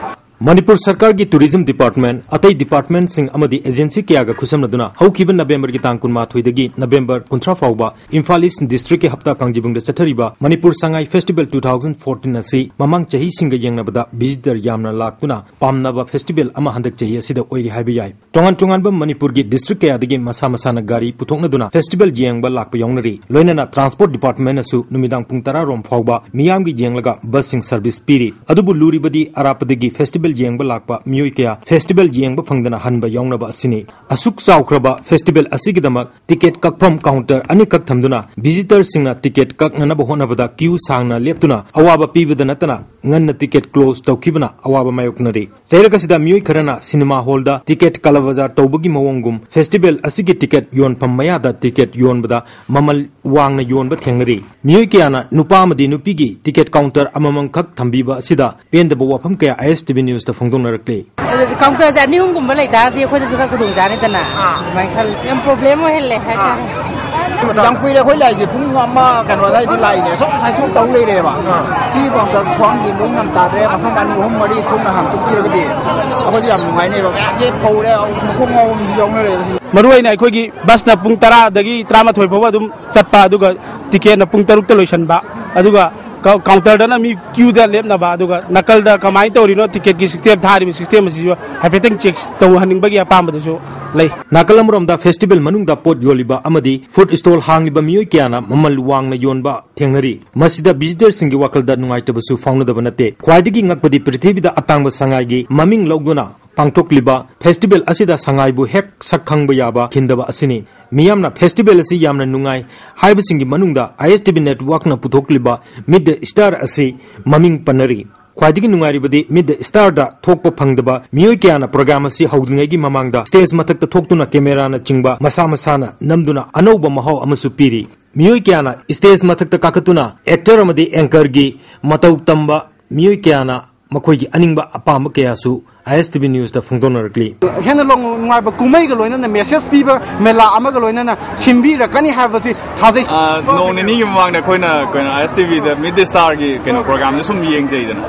ꯃꯅꯤꯄꯨꯔ ꯁꯔꯀꯥꯔꯒꯤ ꯇꯨꯔꯤꯖꯝ ꯗꯤꯄꯥꯔꯠꯃꯦꯟ, ꯑꯇꯩ ꯗꯤꯄꯥꯔꯠꯃꯦꯟꯁꯤꯡ ꯑꯃꯗꯤ ꯑꯦꯖꯦꯟꯁꯤ ꯀꯌꯥꯒ ꯈꯨꯠꯁꯝꯅꯗꯨꯅ ꯍꯧꯈꯤꯕ ꯅꯕꯦꯝꯕꯔꯒꯤ ꯇꯥꯡ ꯀꯨꯟꯃꯥꯊꯣꯏꯗꯒꯤ ꯅꯕꯦꯝꯕꯔ ꯀꯨꯟꯊ꯭ꯔꯥ ꯐꯥꯎꯕ ꯏꯝꯐꯥꯜ ꯏꯁ ꯗꯤꯁꯇ꯭ꯔꯤꯛꯀꯤ ꯍꯞꯇꯥ ꯀꯥꯡꯖꯩꯕꯨꯡꯗ ꯆꯠꯊꯔꯤꯕ Manipur Sangai festival two thousand fourteen ꯑꯁꯤ ꯃꯃꯥꯡ ꯆꯍꯤꯁꯤꯡꯒ ꯌꯦꯡꯅꯕꯗ ꯚꯤꯖꯤꯇꯔ ꯌꯥꯝꯅ ꯂꯥꯛꯇꯨꯅ ꯄꯥꯝꯅꯕ ꯐꯦꯁꯇꯤꯚꯦꯜ ꯑꯃ ꯍꯟꯗꯛ ꯆꯍꯤ ꯑꯁꯤꯗ ꯑꯣꯏꯔꯤ ꯍꯥꯏꯕ ꯌꯥꯏ꯫ ꯇꯣꯉꯥꯟ ꯇꯣꯉꯥꯟꯕ ꯃꯅꯤꯄꯨꯔꯒꯤ ꯗꯤꯁꯇ꯭ꯔꯤꯛ ꯀꯌꯥꯗꯒꯤ ꯃꯁꯥ ꯃꯁꯥꯅ ꯒꯥꯔꯤ ꯄꯨꯊꯣꯛꯅꯗꯨꯅ ꯐꯦꯁꯇꯤꯚꯦꯜ ꯌꯦꯡꯕ ꯂꯥꯛꯄ ꯌꯥꯎꯅꯔꯤ꯫ ꯂꯣꯏꯅꯅ ꯇ꯭ꯔꯥꯟꯁꯄꯣꯔꯠ ꯗꯤꯄꯥꯔꯠꯃꯦꯟꯅꯁꯨ ꯅꯨꯃꯤꯗꯥꯡ ꯄꯨꯡ ꯇꯔꯥ ꯔꯣꯝ ꯐꯥꯎꯕ ꯃꯤꯌꯥꯝꯒꯤ ꯌꯦꯡꯂꯒ ꯕꯁꯁꯤꯡ ꯁꯔꯚꯤꯁ ꯄꯤꯔꯤ꯫ ꯑꯗꯨꯕꯨ ꯂꯨꯔꯤꯕꯗꯤ ꯑꯔꯥꯞꯄꯗꯒꯤ ꯐꯦꯁꯇꯤꯚꯦꯜ ꯌꯦꯡꯕ ꯂꯥꯛꯄ ꯃꯤꯑꯣꯏ ꯀꯌꯥ ꯐꯦꯁꯇꯤꯚꯦꯜ ꯌꯦꯡꯕ ꯐꯪꯗꯅ ꯍꯟꯕ ꯌꯥꯎꯅꯕ ꯑꯁꯤꯅꯤ꯫ ꯑꯁꯨꯛ ꯆꯥꯎꯈ꯭ꯔꯕ ꯐꯦꯁꯇꯤꯚꯦꯜ ꯑꯁꯤꯒꯤꯗꯃꯛ ꯇꯤꯀꯦꯠ ꯀꯛꯐꯝ ꯀꯥꯎꯟꯇꯔ ꯑꯅꯤꯈꯛ ꯊꯝꯗꯨꯅ ꯚꯤꯖꯤꯇꯔꯁꯤꯡꯅ ꯇꯤꯀꯦꯠ ꯀꯛꯅꯅꯕ ꯍꯣꯠꯅꯕꯗ ꯀ꯭ꯌꯨ ꯁꯥꯡꯅ ꯂꯦꯞꯇꯨꯅ ꯑꯋꯥꯕ ꯄꯤꯕꯗ ꯅꯠꯇꯅ ꯉꯟꯅ ꯇꯤꯀꯦꯠ ꯀ꯭ꯂꯣꯖ ꯇꯧꯈꯤꯕꯅ ꯑꯋꯥꯕ ꯃꯥꯌꯣꯛꯅꯔꯤ꯫ ꯆꯩꯔꯛ ꯑꯁꯤꯗ ꯃꯤꯑꯣꯏ ꯈꯔꯅ ꯁꯤꯅꯦꯃꯥ ꯍꯣꯜꯗ ꯇꯤꯀꯦꯠ ꯀꯥꯂꯥꯕꯖꯥꯔ ꯇꯧꯕꯒꯤ ꯃꯑꯣꯡꯒꯨꯝ ꯐꯦꯁꯇꯤꯚꯦꯜ ꯑꯁꯤꯒꯤ ꯇꯤꯀꯦꯠ ꯌꯣꯟꯐꯝ ꯃꯌꯥꯗ ꯇꯤꯀꯦꯠ ꯌꯣꯟꯕꯗ ꯃꯃꯜ ꯋꯥꯡꯅ ꯌꯣꯟꯕ ꯊꯦꯡꯅꯔꯤ꯫ ꯃꯤꯑꯣꯏ ꯀꯌꯥꯅ ꯅꯨꯄꯥ ꯑꯃꯗꯤ ꯅꯨꯄꯤꯒꯤ ꯇꯤꯀꯦꯠ ꯀꯥꯎꯟꯇꯔ ꯑꯃꯃꯝꯈꯛ ꯊꯝꯕꯤꯕ ꯑꯁꯤꯗ ꯄꯦꯟꯗꯕ ꯋꯥꯐꯝ ꯀꯌꯥ ISTV News ꯇ ꯐꯣꯡꯗꯣꯛꯅꯔꯛꯂꯤ꯫ ꯑꯗꯨꯗꯤ ꯀꯥꯎꯟꯇꯔꯁꯦ ꯑꯅꯤ ꯑꯍꯨꯝꯒꯨꯝꯕ ꯂꯩꯇꯥꯔꯗꯤ ꯑꯩꯈꯣꯏꯗꯁꯨ ꯈꯔ ꯈꯨꯗꯣꯡ ꯆꯥꯔꯦꯗꯅ ꯑꯥ꯫ ꯑꯗꯨꯃꯥꯏꯅ ꯈꯜꯂꯤ꯫ ꯌꯥꯝ ꯄ꯭ꯔꯣꯕ꯭ꯂꯦꯝ ꯑꯣꯏꯍꯜꯂꯦ ꯍꯥꯏꯇꯥꯔꯦ꯫ ꯑꯥ꯫ ꯌꯥꯝ ꯀꯨꯏꯔꯦ ꯑꯩꯈꯣꯏ ꯂꯥꯛꯏꯁꯦ, ꯄꯨꯡ ꯑꯃ ꯀꯩꯅꯣ ꯑꯗꯨꯋꯥꯏꯗꯤ ꯂꯥꯛꯏꯅꯦ, ꯁꯨꯝ ꯉꯁꯥꯏ ꯁꯨꯝ ꯇꯧ ꯂꯩꯔꯦꯕ꯫ ꯑꯥ꯫ ꯁꯤ ꯀꯥꯎꯟꯇꯔ ꯈ꯭ꯋꯥꯡ ꯌꯦꯡꯕ ꯉꯝ ꯇꯥꯗ꯭ꯔꯦ, ꯃꯐꯝ ꯑꯅꯤ ꯑꯍꯨꯝ ꯃꯔꯤ ꯊꯣꯛꯅ ꯍꯥꯡꯇꯣꯛꯄꯤꯔꯒꯗꯤ ꯑꯩꯈꯣꯏꯁꯨ ꯌꯥꯝ ꯅꯨꯡꯉꯥꯏꯅꯦꯕ꯫ ꯃꯌꯥꯝꯁꯦ ꯐꯧꯔꯦ, ꯃꯈꯣꯡ ꯉꯥꯎꯕ ꯃꯤꯁꯨ ꯌꯥꯎꯅꯔꯦꯕ ꯁꯤꯁꯦ꯫ ꯃꯔꯨ ꯑꯣꯏꯅ ꯑꯩꯈꯣꯏꯒꯤ ꯕꯁꯅ ꯄꯨꯡ ꯇꯔꯥꯗꯒꯤ ꯇꯔꯥꯃꯥꯊꯣꯏ ꯐꯥꯎꯕ ꯑꯗꯨꯝ ꯆꯠꯄ, ꯑꯗꯨꯒ ꯇꯤꯀꯦꯠꯅ ꯄꯨꯡ ꯇꯔꯨꯛꯇ ꯂꯣꯏꯁꯤꯟꯕ, ꯑꯗꯨꯒ ꯀꯥꯎ-, ꯀꯥꯎꯟꯇꯔꯗꯅ ꯃꯤ ꯀ꯭ꯌꯨꯗ ꯂꯦꯞꯅꯕ, ꯑꯗꯨꯒ ꯅꯥꯀꯜꯗ ꯀꯃꯥꯏꯅ ꯇꯧꯔꯤꯅꯣ ꯇꯤꯀꯦꯠꯀꯤ ꯁꯤꯁꯇꯦꯝ ꯊꯥꯔꯤꯕ ꯁꯤꯁꯇꯦꯝ ꯑꯁꯤꯁꯨ ꯍꯥꯏꯐꯦꯠꯇꯪ ꯆꯦꯛ ꯇꯧꯍꯟꯅꯤꯡꯕꯒꯤ ꯑꯄꯥꯝꯕꯗꯨꯁꯨ ꯂꯩ꯫ ꯅꯥꯀꯜ ꯑꯃꯔꯣꯝꯗ ꯐꯦꯁꯇꯤꯚꯦꯜ ꯃꯅꯨꯡꯗ ꯄꯣꯠ ꯌꯣꯜꯂꯤꯕ ꯑꯃꯗꯤ ꯐꯨꯗ ꯁ꯭ꯇꯣꯜ ꯍꯥꯡꯂꯤꯕ ꯃꯤꯑꯣꯏ ꯀꯌꯥꯅ ꯃꯃꯜ ꯋꯥꯡꯅ ꯌꯣꯟꯕ ꯊꯦꯡꯅꯔꯤ꯫ ꯃꯁꯤꯗ ꯚꯤꯖꯤꯇꯔꯁꯤꯡꯒꯤ ꯋꯥꯈꯜꯗ ꯅꯨꯡꯉꯥꯏꯇꯕꯁꯨ ꯐꯥꯎꯅꯗꯕ ꯅꯠꯇꯦ꯫ ꯈ꯭ꯋꯥꯏꯗꯒꯤ ꯉꯛꯄꯗꯤ ꯄ꯭ꯔꯤꯊꯤꯕꯤꯗ ꯑꯇꯥꯡꯕ ꯁꯉꯥꯏꯒꯤ ꯃꯃꯤꯡ ꯂꯧꯗꯨꯅ ꯄꯥꯡꯊꯣꯛꯂꯤꯕ ꯐꯦꯁꯇꯤꯚꯦꯜ ꯑꯁꯤꯗ ꯁꯉꯥꯏꯕꯨ ꯍꯦꯛ ꯁꯛ ꯈꯪꯕ ꯌꯥꯕ ꯈꯤꯟꯗꯕ ꯑꯁꯤꯅꯤ꯫ ꯃꯤꯌꯥꯝꯅ ꯐꯦꯁꯇꯤꯚꯦꯜ ꯑꯁꯤ ꯌꯥꯝꯅ ꯅꯨꯡꯉꯥꯏ ꯍꯥꯏꯕꯁꯤꯡꯒꯤ ꯃꯅꯨꯡꯗ ISTV Network ꯅ ꯄꯨꯊꯣꯛꯂꯤꯕ Meet the Star ꯑꯁꯤ ꯃꯃꯤꯡ ꯄꯟꯅꯔꯤ꯫ ꯈ꯭ꯋꯥꯏꯗꯒꯤ ꯅꯨꯡꯉꯥꯏꯔꯤꯕꯗꯤ Meet the Star ꯗ ꯊꯣꯛꯄ ꯐꯪꯗꯕ ꯃꯤꯑꯣꯏ ꯀꯌꯥꯅ ꯄ꯭ꯔꯣꯒ꯭ꯔꯥꯝ ꯑꯁꯤ ꯍꯧꯗ꯭ꯔꯤꯉꯩꯒꯤ ꯃꯃꯥꯡꯗ ꯁ꯭ꯇꯦꯖ ꯃꯊꯛꯇ ꯊꯣꯛꯇꯨꯅ ꯀꯦꯃꯦꯔꯥꯅꯆꯤꯡꯕ ꯃꯁꯥ ꯃꯁꯥꯅ ꯅꯝꯗꯨꯅ ꯑꯅꯧꯕ ꯃꯍꯥꯎ ꯑꯃꯁꯨ ꯄꯤꯔꯤ꯫ ꯃꯤꯑꯣꯏ ꯀꯌꯥꯅ ꯁ꯭ꯇꯦꯖ ꯃꯊꯛꯇ ꯀꯥꯈꯠꯇꯨꯅ ꯑꯦꯛꯇꯔ ꯑꯃꯗꯤ ꯑꯦꯡꯀꯔꯒꯤ ꯃꯇꯧ ꯇꯝꯕ ꯃꯤꯑꯣꯏ ꯀꯌꯥꯅ ꯃꯈꯣꯏꯒꯤ ꯑꯅꯤꯡꯕ ꯑꯄꯥꯝꯕ ꯀꯌꯥꯁꯨ ISTV News ꯇ ꯐꯣꯡꯗꯣꯛꯅꯔꯛꯂꯤ꯫ ꯍꯦꯟꯅ ꯂꯧ-, ꯅꯨꯡꯉꯥꯏꯕ ꯀꯨꯝꯍꯩꯒ ꯂꯣꯏꯅꯅ ꯃꯦꯁꯦꯖ ꯄꯤꯕ ꯃꯦꯂꯥ ꯑꯃꯒ ꯂꯣꯏꯅꯅ ꯁꯤꯟꯕꯤꯔꯛꯀꯅꯤ ꯍꯥꯏꯕꯁꯤ ꯊꯥꯖꯩ꯫ ꯑ, ꯅꯣꯡ ꯅꯤꯅꯤꯒꯤ ꯃꯃꯥꯡꯗ ꯑꯩꯈꯣꯏꯅ ꯀꯩꯅꯣ ISTV the Meet the Star ꯒꯤ ꯀꯩꯅꯣ ꯄ꯭ꯔꯣꯒ꯭ꯔꯥꯝꯗꯣ ꯁꯨꯝ ꯌꯦꯡꯖꯩꯗꯅ,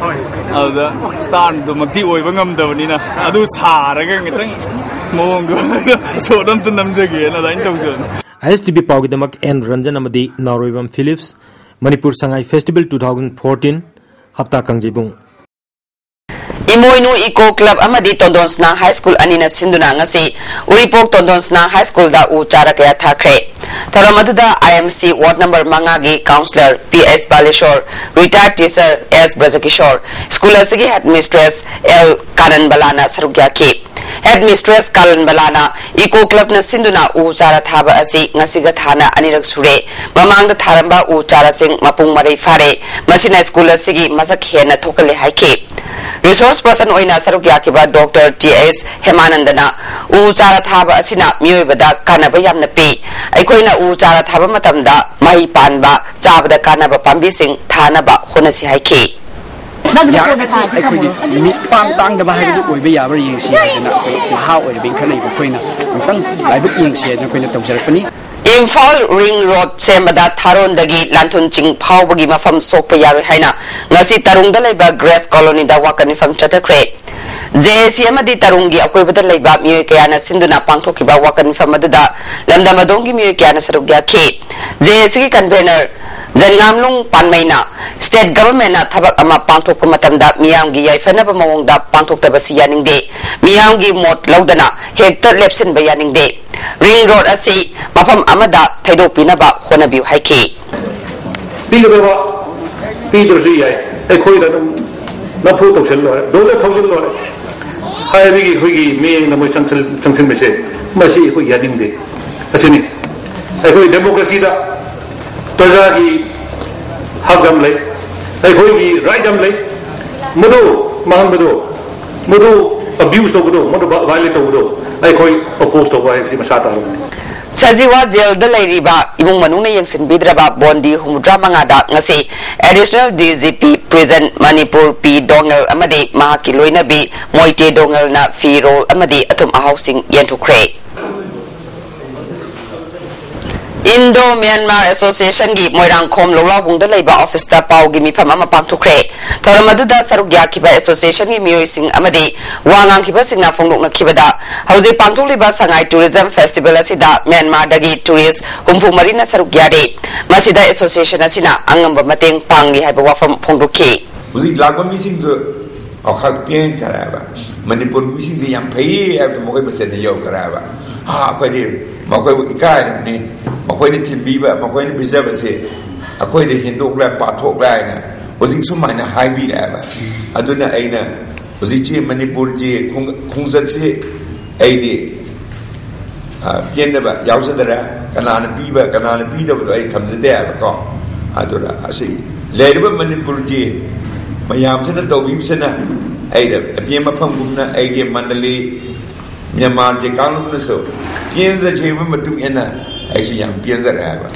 ꯑꯗꯨꯗ ꯁ꯭ꯇꯥꯔꯗꯨꯃꯛꯇꯤ ꯑꯣꯏꯕ ꯉꯝꯗꯕꯅꯤꯅ ꯑꯗꯨ ꯁꯥꯔꯒ ꯈꯤꯇꯪ ꯃꯑꯣꯡꯗꯣ ꯁꯣꯠ ꯑꯝꯇ ꯅꯝꯖꯒꯦꯅ ꯑꯗꯨꯃꯥꯏꯅ ꯇꯧꯖꯕꯅꯤ꯫ ISTV ꯄꯥꯎꯒꯤꯗꯃꯛ ꯑꯦꯟ ꯔꯟꯖꯟ ꯑꯃꯗꯤ ꯅꯥꯎꯔꯣꯏꯕꯝ Philips, Manipur Sangai festival two thousand fourteen, ꯍꯞꯇꯥ ꯀꯥꯡꯖꯩꯕꯨꯡ꯫ ꯏꯃꯣꯏꯅꯨ ꯏꯀꯣ ꯀ꯭ꯂꯕ ꯑꯃꯗꯤ ꯇꯣꯟꯗꯣꯟ ꯁꯅꯥ ꯍꯥꯏ ꯁ꯭ꯀꯨꯜ ꯑꯅꯤꯅ ꯁꯤꯟꯗꯨꯅ ꯉꯁꯤ ꯎꯔꯤꯄꯣꯛ ꯇꯣꯟꯗꯣꯟ ꯁꯅꯥ ꯍꯥꯏ ꯁ꯭ꯀꯨꯜꯗ ꯎ ꯆꯥꯔꯥ ꯀꯌꯥ ꯊꯥꯈ꯭ꯔꯦ꯫ ꯊꯧꯔꯝ ꯑꯗꯨꯗ IMC ꯋꯥꯔꯗ ꯅꯝꯕꯔ ꯃꯉꯥꯒꯤ counsellor P S Balasore, ꯔꯤꯇꯥꯌꯔꯗ teacher ꯑꯦꯁ ꯕ꯭ꯔꯖꯀꯤꯁꯣꯔ, ꯁ꯭ꯀꯨꯜ ꯑꯁꯤꯒꯤ ꯍꯦꯗꯃꯤꯁꯇ꯭ꯔꯦꯁ ꯑꯦꯜ ꯀꯥꯅꯟꯕꯂꯥꯅ ꯁꯔꯨꯛ ꯌꯥꯈꯤ꯫ Headmistress ꯀꯥꯂꯟꯕꯂꯥꯅ ꯏꯀꯣ ꯀ꯭ꯂꯕꯅ ꯁꯤꯟꯗꯨꯅ ꯎ ꯆꯥꯔꯥ ꯊꯥꯕ ꯑꯁꯤ ꯉꯁꯤꯒ ꯊꯥꯅ ꯑꯅꯤꯔꯛ ꯁꯨꯔꯦ꯫ ꯃꯃꯥꯡꯗ ꯊꯥꯔꯝꯕ ꯎ ꯆꯥꯔꯥꯁꯤꯡ ꯃꯄꯨꯡ ꯃꯔꯩ ꯐꯥꯔꯦ꯫ ꯃꯁꯤꯅ ꯁ꯭ꯀꯨꯜ ꯑꯁꯤꯒꯤ ꯃꯁꯛ ꯍꯦꯟꯅ ꯊꯣꯛꯍꯜꯂꯦ ꯍꯥꯏꯈꯤ꯫ Resource person ꯑꯣꯏꯅ ꯁꯔꯨꯛ ꯌꯥꯈꯤꯕ ꯗꯣꯛꯇꯔ ꯇꯤ ꯑꯦꯁ ꯍꯦꯃꯥꯅꯟꯗꯅ ꯎ ꯆꯥꯔꯥ ꯊꯥꯕ ꯑꯁꯤꯅ ꯃꯤꯑꯣꯏꯕꯗ ꯀꯥꯟꯅꯕ ꯌꯥꯝꯅ ꯄꯤ꯫ ꯑꯩꯈꯣꯏꯅ ꯎ ꯆꯥꯔꯥ ꯊꯥꯕ ꯃꯇꯝꯗ ꯃꯍꯩ ꯄꯥꯟꯕ, ꯆꯥꯕꯗ ꯀꯥꯟꯅꯕ ꯄꯥꯝꯕꯤꯁꯤꯡ ꯊꯥꯅꯕ ꯍꯣꯠꯅꯁꯤ ꯍꯥꯏꯈꯤ꯫ ꯌꯥꯔꯒꯗꯤ ꯑꯩꯈꯣꯏꯗꯤ ꯃꯤꯠ ꯄꯥꯟ ꯇꯥꯡꯗꯕ ꯍꯥꯏꯕꯗꯨ ꯑꯣꯏꯕ ꯌꯥꯕ꯭ꯔꯥ ꯌꯦꯡꯁꯤ ꯍꯥꯏꯗꯅ ꯑꯩꯈꯣꯏ ꯅꯍꯥ ꯑꯣꯏꯔꯤꯕ ꯏꯟꯈꯠꯂꯛꯏꯕ ꯑꯩꯈꯣꯏꯅ ꯑꯃꯨꯛꯇꯪ ꯂꯥꯏꯕꯛ ꯌꯦꯡꯁꯤ ꯍꯥꯏꯗꯅ ꯑꯩꯈꯣꯏꯅ ꯇꯧꯖꯔꯛꯄꯅꯤ꯫ ꯏꯝꯐꯥꯜ ꯔꯤꯡ ꯔꯣꯗ ꯁꯦꯝꯕꯗ ꯊꯥꯔꯣꯟꯗꯒꯤ ꯂꯥꯟꯊꯨꯟ ꯆꯤꯡ ꯐꯥꯎꯕꯒꯤ ꯃꯐꯝ ꯁꯣꯛꯄ ꯌꯥꯔꯣꯏ ꯍꯥꯏꯅ ꯉꯁꯤ ꯇꯔꯨꯡꯗ ꯂꯩꯕ ꯒ꯭ꯔꯦꯁ ꯀꯣꯂꯣꯅꯤꯗ ꯋꯥꯀꯠ ꯃꯤꯐꯝ ꯆꯠꯊꯈ꯭ꯔꯦ꯫ ꯖꯦ ꯑꯦ ꯁꯤ ꯑꯃꯗꯤ ꯇꯔꯨꯡꯒꯤ ꯑꯀꯣꯏꯕꯗ ꯂꯩꯕ ꯃꯤꯑꯣꯏ ꯀꯌꯥꯅ ꯁꯤꯟꯗꯨꯅ ꯄꯥꯡꯊꯣꯛꯈꯤꯕ ꯋꯥꯀꯠ ꯃꯤꯐꯝ ꯑꯗꯨꯗ ꯂꯝꯗꯝ ꯑꯗꯣꯝꯒꯤ ꯃꯤꯑꯣꯏ ꯀꯌꯥꯅ ꯁꯔꯨꯛ ꯌꯥꯈꯤ꯫ ꯖꯦ ꯑꯦ ꯁꯤꯒꯤ ꯀꯟꯚꯦꯅꯔ ꯖꯟꯉꯥꯝꯂꯨꯡ ꯄꯥꯟꯃꯩꯅ state governmentꯅ ꯊꯕꯛ ꯑꯃ ꯄꯥꯡꯊꯣꯛꯄ ꯃꯇꯝꯗ ꯃꯤꯌꯥꯝꯒꯤ ꯌꯥꯏꯐꯅꯕ ꯃꯑꯣꯡꯗ ꯄꯥꯡꯊꯣꯛꯇꯕꯁꯤ ꯌꯥꯅꯤꯡꯗꯦ꯫ ꯃꯤꯌꯥꯝꯒꯤ ꯃꯣꯠ ꯂꯧꯗꯅ ꯍꯦꯛꯇ ꯂꯦꯞꯁꯤꯟꯕ ꯌꯥꯅꯤꯡꯗꯦ꯫ ꯔꯤꯡ ꯔꯣꯗ ꯑꯁꯤ ꯃꯐꯝ ꯑꯃꯗ ꯊꯩꯗꯣꯛꯄꯤꯅꯕ ꯍꯣꯠꯅꯕꯤꯌꯨ ꯍꯥꯏꯈꯤ꯫ ꯄꯤꯒꯗꯕ ꯄꯤꯗ꯭ꯔꯁꯨ ꯌꯥꯏ, ꯑꯩꯈꯣꯏꯗ ꯑꯗꯨꯝ ꯅꯝꯐꯨ ꯇꯧꯁꯤꯜꯂꯣꯏ, ꯗꯣꯂꯔ ꯊꯧꯖꯤꯜꯂꯣꯏ ꯍꯥꯏꯕꯒꯤ ꯑꯩꯈꯣꯏꯒꯤ ꯃꯤꯠꯌꯦꯡꯗ ꯃꯣꯏ ꯆꯪꯁꯤꯜ-, ꯆꯪꯁꯤꯟꯕꯁꯦ, ꯃꯁꯤ ꯑꯩꯈꯣꯏ ꯌꯥꯅꯤꯡꯗꯦ꯫ ꯑꯁꯤꯅꯤ ꯑꯩꯈꯣꯏ democracyꯗ ꯄ꯭ꯔꯖꯥꯒꯤ ꯍꯛ ꯌꯥꯝ ꯂꯩ, ꯑꯩꯈꯣꯏꯒꯤ right ꯌꯥꯝ ꯂꯩ꯫ ꯃꯗꯨ ꯃꯥꯡꯍꯟꯕꯗꯨ, ꯃꯗꯨ abuse ꯇꯧꯕꯗꯨ, ꯃꯗꯨ violate ꯇꯧꯕꯗꯨ ꯑꯩꯈꯣꯏ oppose ꯇꯧꯕ ꯍꯥꯏꯕꯁꯤ ꯃꯁꯥ ꯇꯥꯕꯅꯤ꯫ ꯁꯖꯤꯋꯥ ꯖꯦꯜꯗ ꯂꯩꯔꯤꯕ ꯏꯃꯨꯡ ꯃꯅꯨꯡꯅ ꯌꯦꯡꯁꯤꯟꯕꯤꯗ꯭ꯔꯕ ꯕꯣꯟꯗꯤ ꯍꯨꯝꯐꯨꯇꯔꯥ ꯃꯉꯥꯗ ꯉꯁꯤ Additional D G P Prison Manipur ꯄꯤ ꯗꯣꯉꯦꯜ ꯑꯃꯗꯤ ꯃꯍꯥꯛꯀꯤ ꯂꯣꯏꯅꯕꯤ ꯃꯣꯏꯇꯦ ꯗꯣꯉꯦꯜꯅ ꯐꯤꯔꯣꯜ ꯑꯃꯗꯤ ꯑꯊꯨꯝ ꯑꯍꯥꯎꯁꯤꯡ ꯌꯦꯟꯊꯣꯛꯈ꯭ꯔꯦ꯫ Indo Myanmar Associationꯒꯤ ꯃꯣꯏꯔꯥꯡꯈꯣꯝ ꯂꯧꯂꯥꯎꯕꯨꯡꯗ ꯂꯩꯕ officeꯇ ꯄꯥꯎꯒꯤ ꯃꯤꯐꯝ ꯑꯃ ꯄꯥꯡꯊꯣꯛꯈ꯭ꯔꯦ꯫ ꯊꯧꯔꯝ ꯑꯗꯨꯗ ꯁꯔꯨꯛ ꯌꯥꯈꯤꯕ associationꯒꯤ ꯃꯤꯑꯣꯏꯁꯤꯡ ꯑꯃꯗꯤ ꯋꯥ ꯉꯥꯡꯈꯤꯕꯁꯤꯡꯅ ꯐꯣꯡꯗꯣꯛꯅꯈꯤꯕꯗ, ꯍꯧꯖꯤꯛ ꯄꯥꯡꯊꯣꯛꯂꯤꯕ ꯁꯉꯥꯏ Tourism Festival ꯑꯁꯤꯗ ꯃ꯭ꯌꯥꯟꯃꯥꯔꯗꯒꯤ tourist ꯍꯨꯝꯐꯨ ꯃꯔꯤꯅ ꯁꯔꯨꯛ ꯌꯥꯔꯤ꯫ ꯃꯁꯤꯗ association ꯑꯁꯤꯅ ꯑꯉꯝꯕ ꯃꯇꯦꯡ ꯄꯥꯡꯂꯤ ꯍꯥꯏꯕ ꯋꯥꯐꯝ ꯐꯣꯡꯗꯣꯛꯈꯤ꯫ ꯍꯧꯖꯤꯛ ꯂꯥꯛꯄ ꯃꯤꯁꯤꯡꯁꯨ ꯄꯥꯎꯈꯥꯛ ꯄꯤꯈ꯭ꯔꯦꯕ꯫ ꯃꯅꯤꯄꯨꯔ ꯃꯤꯁꯤꯡꯁꯦ ꯌꯥꯝ ꯐꯩꯌꯦ ꯍꯥꯏꯕꯗꯨ ꯃꯈꯣꯏ ꯃꯁꯦꯟꯗ ꯌꯧꯈ꯭ꯔꯦꯕ꯫ ꯑꯥ, ꯑꯩꯈꯣꯏꯗꯤ ꯃꯈꯣꯏꯕꯨ ꯏꯀꯥꯏꯔꯕꯅꯤ, ꯃꯈꯣꯏꯅ ꯊꯤꯟꯕꯤꯕ, ꯃꯈꯣꯏꯅ ꯄꯤꯖꯕꯁꯦ ꯑꯩꯈꯣꯏꯗ ꯍꯦꯟꯗꯣꯛꯂꯦ, ꯄꯥꯊꯣꯛꯂꯦ ꯍꯥꯏꯅ ꯍꯧꯖꯤꯛ ꯁꯨꯃꯥꯏꯅ ꯍꯥꯏꯕꯤꯔꯛꯑꯦꯕ꯫ ꯑꯗꯨꯅ ꯑꯩꯅ ꯍꯧꯖꯤꯛꯁꯤ ꯃꯅꯤꯄꯨꯔꯁꯤ ꯈꯣꯡ- ꯈꯣꯡꯆꯠꯁꯤ ꯑꯩꯗꯤ, ꯑ, ꯄꯦꯟꯗꯕ ꯌꯥꯎꯖꯗꯔꯦ꯫ ꯀꯅꯥꯅ ꯄꯤꯕ, ꯀꯅꯥꯅ ꯄꯤꯗꯕꯗꯣ ꯑꯩ ꯊꯝꯖꯗꯦ ꯍꯥꯏꯕꯀꯣ꯫ ꯑꯗꯨꯅ ꯑꯁꯤ ꯂꯩꯔꯤꯕ ꯃꯅꯤꯄꯨꯔꯁꯤ ꯃꯌꯥꯝꯁꯤꯅ ꯇꯧꯕꯤꯕꯁꯤꯅ ꯑꯩꯗ ꯑꯄꯦꯟ ꯃꯐꯝꯒꯨꯝꯅ ꯑꯩꯒꯤ ꯃꯟꯗꯂꯤ ꯃ꯭ꯌꯥꯟꯃꯥꯔꯁꯦ ꯀꯥꯡꯂꯨꯞꯅꯁꯨ ꯄꯦꯟꯖꯈꯤꯕ ꯃꯇꯨꯡ ꯏꯟꯅ ꯑꯩꯁꯨ ꯌꯥꯝ ꯄꯦꯟꯖꯔꯦ ꯍꯥꯏꯕ꯫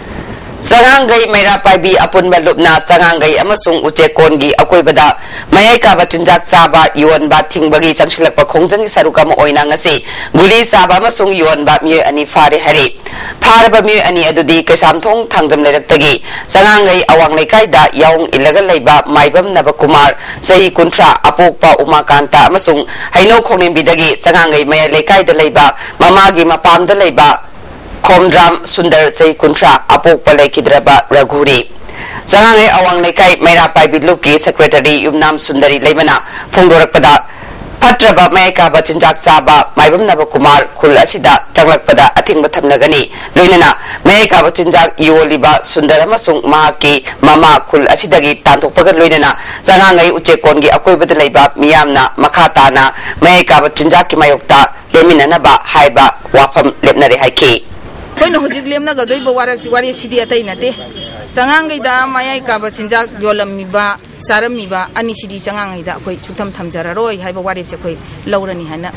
ꯆꯉꯥꯡꯒꯩ ꯃꯩꯔꯥ ꯄꯥꯏꯕꯤ ꯑꯄꯨꯟꯕ ꯂꯨꯞꯅ ꯆꯉꯥꯡꯒꯩ ꯑꯃꯁꯨꯡ ꯎꯆꯦꯛꯀꯣꯟꯒꯤ ꯑꯀꯣꯏꯕꯗ ꯃꯌꯥꯏ ꯀꯥꯕ ꯆꯤꯟꯖꯥꯛ ꯆꯥꯕ ꯌꯣꯟꯕ ꯊꯤꯡꯕꯒꯤ ꯆꯪꯁꯤꯜꯂꯛꯄ ꯈꯣꯡꯖꯪꯒꯤ ꯁꯔꯨꯛ ꯑꯃ ꯑꯣꯏꯅ ꯉꯁꯤ ꯒꯨꯂꯤ ꯆꯥꯕ ꯑꯃꯁꯨꯡ ꯌꯣꯟꯕ ꯃꯤꯑꯣꯏ ꯑꯅꯤ ꯐꯥꯔꯦ ꯍꯥꯏꯔꯤ꯫ ꯐꯥꯔꯕ ꯃꯤꯑꯣꯏ ꯑꯅꯤ ꯑꯗꯨꯗꯤ ꯀꯩꯁꯥꯝꯊꯣꯡ ꯊꯥꯡꯖꯝ ꯂꯩꯔꯛꯇꯒꯤ ꯆꯉꯥꯡꯒꯩ ꯑꯋꯥꯡ ꯂꯩꯀꯥꯏꯗ ꯌꯥꯑꯣꯡ ꯏꯜꯂꯒ ꯂꯩꯕ ꯃꯥꯏꯕꯝ ꯅꯕꯀꯨꯃꯥꯔ, ꯆꯍꯤ ꯀꯨꯟꯊ꯭ꯔꯥ, ꯑꯄꯣꯛꯄ ꯎꯃꯥꯀꯥꯟꯇ ꯑꯃꯁꯨꯡ ꯍꯩꯅꯧ ꯈꯣꯡꯅꯦꯝꯕꯤꯗꯒꯤ ꯆꯉꯥꯡꯒꯩ ꯃꯌꯥꯏ ꯂꯩꯀꯥꯏꯗ ꯂꯩꯕ ꯃꯃꯥꯒꯤ ꯃꯄꯥꯝꯗ ꯂꯩꯕ ꯈꯣꯝꯗ꯭ꯔꯥꯝ ꯁꯨꯟꯗꯔ, ꯆꯍꯤ ꯀꯨꯟꯊ꯭ꯔꯥ, ꯑꯄꯣꯛꯄ ꯂꯩꯈꯤꯗ꯭ꯔꯕ ꯔꯘꯨꯅꯤ꯫ ꯆꯉꯥꯡꯒꯩ ꯑꯋꯥꯡ ꯂꯩꯀꯥꯏ ꯃꯩꯔꯥ ꯄꯥꯏꯕꯤ ꯂꯨꯞꯀꯤ ꯁꯦꯀ꯭ꯔꯦꯇꯔꯤ ꯌꯨꯝꯅꯥꯝ ꯁꯨꯟꯗꯔꯤ ꯂꯩꯃꯅ ꯐꯣꯡꯗꯣꯔꯛꯄꯗ, ꯐꯠꯇ꯭ꯔꯕ ꯃꯌꯥꯏ ꯀꯥꯕ ꯆꯤꯟꯖꯥꯛ ꯆꯥꯕ ꯃꯥꯏꯕꯝ ꯅꯕꯀꯨꯃꯥꯔ ꯈꯨꯜ ꯑꯁꯤꯗ ꯆꯪꯂꯛꯄꯗ ꯑꯊꯤꯡꯕ ꯊꯝꯂꯒꯅꯤ꯫ ꯂꯣꯏꯅꯅ ꯃꯌꯥꯏ ꯀꯥꯕ ꯆꯤꯟꯖꯥꯛ ꯌꯣꯜꯂꯤꯕ ꯁꯨꯟꯗꯔ ꯑꯃꯁꯨꯡ ꯃꯍꯥꯛꯀꯤ ꯃꯃꯥ ꯈꯨꯜ ꯑꯁꯤꯗꯒꯤ ꯇꯥꯟꯊꯣꯛꯄꯒ ꯂꯣꯏꯅꯅ ꯆꯉꯥꯡꯒꯩ ꯎꯆꯦꯛꯀꯣꯟꯒꯤ ꯑꯀꯣꯏꯕꯗ ꯂꯩꯕ ꯃꯤꯌꯥꯝꯅ ꯃꯈꯥ ꯇꯥꯅ ꯃꯌꯥꯏ ꯀꯥꯕ ꯆꯤꯟꯖꯥꯛꯀꯤ ꯃꯥꯌꯣꯛꯇ ꯂꯦꯞꯃꯤꯟꯅꯅꯕ ꯍꯥꯏꯕ ꯋꯥꯐꯝ ꯂꯦꯞꯅꯔꯦ ꯍꯥꯏꯈꯤ꯫ ꯑꯩꯈꯣꯏꯅ ꯍꯧꯖꯤꯛ ꯂꯦꯞꯅꯒꯗꯣꯏꯕ ꯋꯥꯔꯦꯞ-, ꯋꯥꯔꯦꯞꯁꯤꯗꯤ ꯑꯇꯩ ꯅꯠꯇꯦ꯫ ꯆꯉꯥꯡꯒꯩꯗ ꯃꯌꯥꯏ ꯀꯥꯕ ꯆꯤꯟꯖꯥꯛ ꯌꯣꯜꯂꯝꯃꯤꯕ, ꯆꯥꯔꯝꯃꯤꯕ ꯑꯅꯤꯁꯤꯗꯤ ꯆꯉꯥꯡꯒꯩꯗ ꯑꯩꯈꯣꯏ ꯁꯨꯛꯊꯝ ꯊꯝꯖꯔꯔꯣꯏ ꯍꯥꯏꯕ ꯋꯥꯔꯦꯞꯁꯦ ꯑꯩꯈꯣꯏ ꯂꯧꯔꯅꯤ ꯍꯥꯏꯅ꯫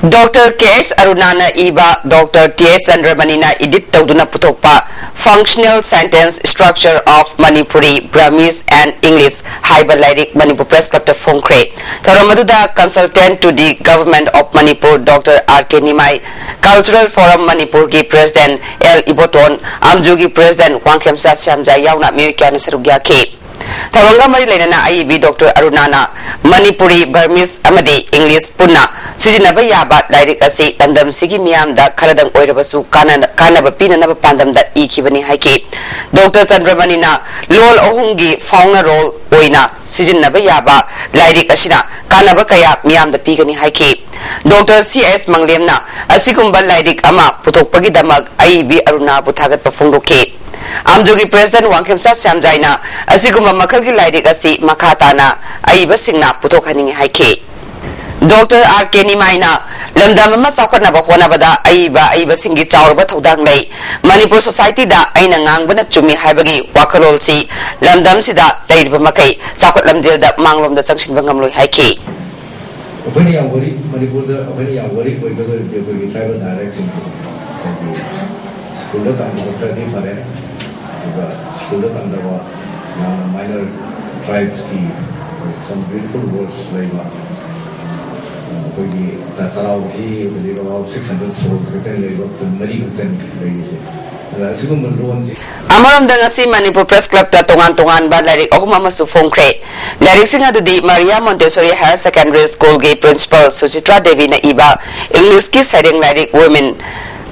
ꯗꯣꯛꯇꯔ ꯀꯦ ꯑꯦꯁ ꯑꯔꯨꯅꯥꯅ ꯏꯕ ꯗꯣꯛꯇꯔ ꯇꯤ ꯑꯦꯁ ꯆꯟꯗ꯭ꯔꯃꯅꯤꯅ edit ꯇꯧꯗꯨꯅ ꯄꯨꯊꯣꯛꯄ Functional Sentence Structure of Manipuri, Burmese and English ꯍꯥꯏꯕ ꯂꯥꯏꯔꯤꯛ ꯃꯅꯤꯄꯨꯔ ꯄ꯭ꯔꯦꯁ ꯀ꯭ꯂꯕꯇ ꯐꯣꯡꯈ꯭ꯔꯦ꯫ ꯊꯧꯔꯝ ꯑꯗꯨꯗ Consultant to the Government of Manipur doctor R K Nimai, Cultural Forum ꯃꯅꯤꯄꯨꯔꯒꯤ ꯄ꯭ꯔꯦꯁꯤꯗꯦꯟꯠ ꯑꯦꯜ ꯏꯕꯣꯇꯣꯟ, ꯑꯝꯖꯨꯒꯤ ꯄ꯭ꯔꯦꯁꯤꯗꯦꯟꯠ ꯋꯥꯡꯈꯦꯝꯆꯥ ꯁ꯭ꯌꯥꯝꯖꯥ ꯌꯥꯎꯅ ꯃꯤꯑꯣꯏ ꯀꯌꯥꯅ ꯁꯔꯨꯛ ꯌꯥꯈꯤ꯫ ꯊꯧꯔꯝꯒ ꯃꯔꯤ ꯂꯩꯅꯅ ꯑꯏꯕꯤ ꯗꯣꯛꯇꯔ ꯑꯔꯨꯅꯥꯅ ꯃꯅꯤꯄꯨꯔꯤ ꯕꯔꯃꯤꯁ ꯑꯃꯗꯤ ꯏꯪꯂꯤꯁ ꯄꯨꯟꯅ ꯁꯤꯖꯤꯟꯅꯕ ꯌꯥꯕ ꯂꯥꯏꯔꯤꯛ ꯑꯁꯤ ꯂꯝꯗꯝꯁꯤꯒꯤ ꯃꯤꯌꯥꯝꯗ ꯈꯔꯗꯪ ꯑꯣꯏꯔꯕꯁꯨ ꯀꯥꯟꯅ-, ꯀꯥꯟꯅꯕ ꯄꯤꯅꯅꯕ ꯄꯥꯟꯗꯝꯗ ꯏꯈꯤꯕꯅꯤ ꯍꯥꯏꯈꯤ꯫ ꯗꯣꯛꯇꯔ ꯆꯟꯗ꯭ꯔꯃꯅꯤꯅ ꯂꯣꯜ ꯑꯍꯨꯝꯒꯤ ꯐꯥꯎꯅꯔꯣꯜ ꯑꯣꯏꯅ ꯁꯤꯖꯤꯟꯅꯕ ꯌꯥꯕ ꯂꯥꯏꯔꯤꯛ ꯑꯁꯤꯅ ꯀꯥꯟꯅꯕ ꯀꯌꯥ ꯃꯤꯌꯥꯝꯗ ꯄꯤꯒꯅꯤ ꯍꯥꯏꯈꯤ꯫ ꯗꯣꯛꯇꯔ ꯁꯤ ꯑꯦꯁ ꯃꯪꯂꯦꯝꯅ ꯑꯁꯤꯒꯨꯝꯕ ꯂꯥꯏꯔꯤꯛ ꯑꯃ ꯄꯨꯊꯣꯛꯄꯒꯤꯗꯃꯛ ꯑꯏꯕꯤ ꯑꯔꯨꯅꯥꯕꯨ ꯊꯥꯒꯠꯄ ꯐꯣꯡꯗꯣꯛꯈꯤ꯫ ꯑꯝꯖꯨꯒꯤ ꯄ꯭ꯔꯦꯁꯤꯗꯦꯟꯠ ꯋꯥꯡꯈꯦꯝꯆꯥ ꯁ꯭ꯌꯥꯝꯖꯥꯏꯅ ꯑꯁꯤꯒꯨꯝꯕ ꯃꯈꯜꯒꯤ ꯂꯥꯏꯔꯤꯛ ꯑꯁꯤ ꯃꯈꯥ ꯇꯥꯅ ꯑꯏꯕꯁꯤꯡꯅ ꯄꯨꯊꯣꯛꯍꯟꯅꯤꯡꯏ ꯍꯥꯏꯈꯤ꯫ ꯗꯣꯛꯇꯔ ꯑꯥꯔ ꯀꯦ ꯅꯤꯃꯥꯏꯅ ꯂꯝꯗꯝ ꯑꯃ ꯆꯥꯎꯈꯠꯅꯕ ꯍꯣꯠꯅꯕꯗ ꯑꯏꯕ ꯑꯏꯕꯁꯤꯡꯒꯤ ꯆꯥꯎꯔꯕ ꯊꯧꯗꯥꯡ ꯂꯩ꯫ ꯃꯅꯤꯄꯨꯔ ꯁꯣꯁꯥꯏꯇꯤꯗ ꯑꯩꯅ ꯉꯥꯡꯕꯅ ꯆꯨꯝꯃꯤ ꯍꯥꯏꯕꯒꯤ ꯋꯥꯈꯜꯂꯣꯟꯁꯤ ꯂꯝꯗꯝꯁꯤꯗ ꯂꯩꯔꯤꯕ ꯃꯈꯩ ꯆꯥꯎꯈꯠ ꯂꯝꯖꯦꯜꯗ ꯃꯥꯡꯂꯣꯝꯗ ꯆꯪꯁꯤꯟꯕ ꯉꯝꯂꯣꯏ ꯍꯥꯏꯈꯤ꯫ ꯑꯩꯈꯣꯏꯅ ꯌꯥꯝ ꯋꯥꯔꯤ, ꯃꯅꯤꯄꯨꯔꯗ ꯑꯩꯈꯣꯏꯅ ꯌꯥꯝ ꯋꯥꯔꯤ ꯑꯣꯏꯒꯗꯧꯔꯤꯕꯗꯤ ꯑꯩꯈꯣꯏꯒꯤ ꯇ꯭ꯔꯥꯏꯕꯦꯜ ꯗꯥꯏꯂꯦꯛꯁꯤꯡꯁꯦ꯫ ꯍꯥꯏꯗꯤ ꯁ꯭ꯀꯨꯜꯗ ꯇꯝꯕꯗ ꯈꯔꯗꯤ ꯐꯔꯦ, ꯑꯗꯨꯒ ꯁ꯭ꯀꯨꯜꯗ ꯇꯝꯗꯕ ꯌꯥꯝꯅ ꯃꯥꯏꯅꯔ ꯇ꯭ꯔꯥꯏꯕꯁꯀꯤ some beautiful words ꯂꯩꯕ, ꯑꯩꯈꯣꯏꯒꯤ ꯇ-, ꯇꯔꯥꯎꯁꯤ ꯍꯧꯖꯤꯛ about six hundred souls ꯈꯛꯇꯪ ꯂꯩꯕ, ꯀꯨꯟ ꯃꯔꯤ ꯈꯛꯇꯪ ꯂꯩꯔꯤꯁꯦ꯫ ꯑꯗ ꯑꯁꯤꯒꯨꯝꯕ ꯂꯣꯟꯁꯤ ꯑꯃꯔꯣꯝꯗ ꯉꯁꯤ ꯃꯅꯤꯄꯨꯔ ꯄ꯭ꯔꯦꯁ ꯀ꯭ꯂꯕꯇ ꯇꯣꯉꯥꯟ ꯇꯣꯉꯥꯟꯕ ꯂꯥꯏꯔꯤꯛ ꯑꯍꯨꯝ ꯑꯃꯁꯨ ꯐꯣꯡꯈ꯭ꯔꯦ꯫ ꯂꯥꯏꯔꯤꯛꯁꯤꯡ ꯑꯗꯨꯗꯤ ꯃꯔꯤꯌꯥ ꯃꯣꯟꯇꯦꯁꯣꯔꯤ ꯍꯥꯌꯔ ꯁꯦꯀꯦꯟꯗꯔꯤ ꯁ꯭ꯀꯨꯜꯒꯤ ꯄ꯭ꯔꯤꯟꯁꯤꯄꯥꯜ ꯁꯨꯆꯤꯇ꯭ꯔꯥ ꯗꯦꯕꯤꯅ ꯏꯕ ꯏꯪꯂꯤꯁꯀꯤ ꯁꯩꯔꯦꯡ ꯂꯥꯏꯔꯤꯛ ꯋꯨꯃꯦꯟ,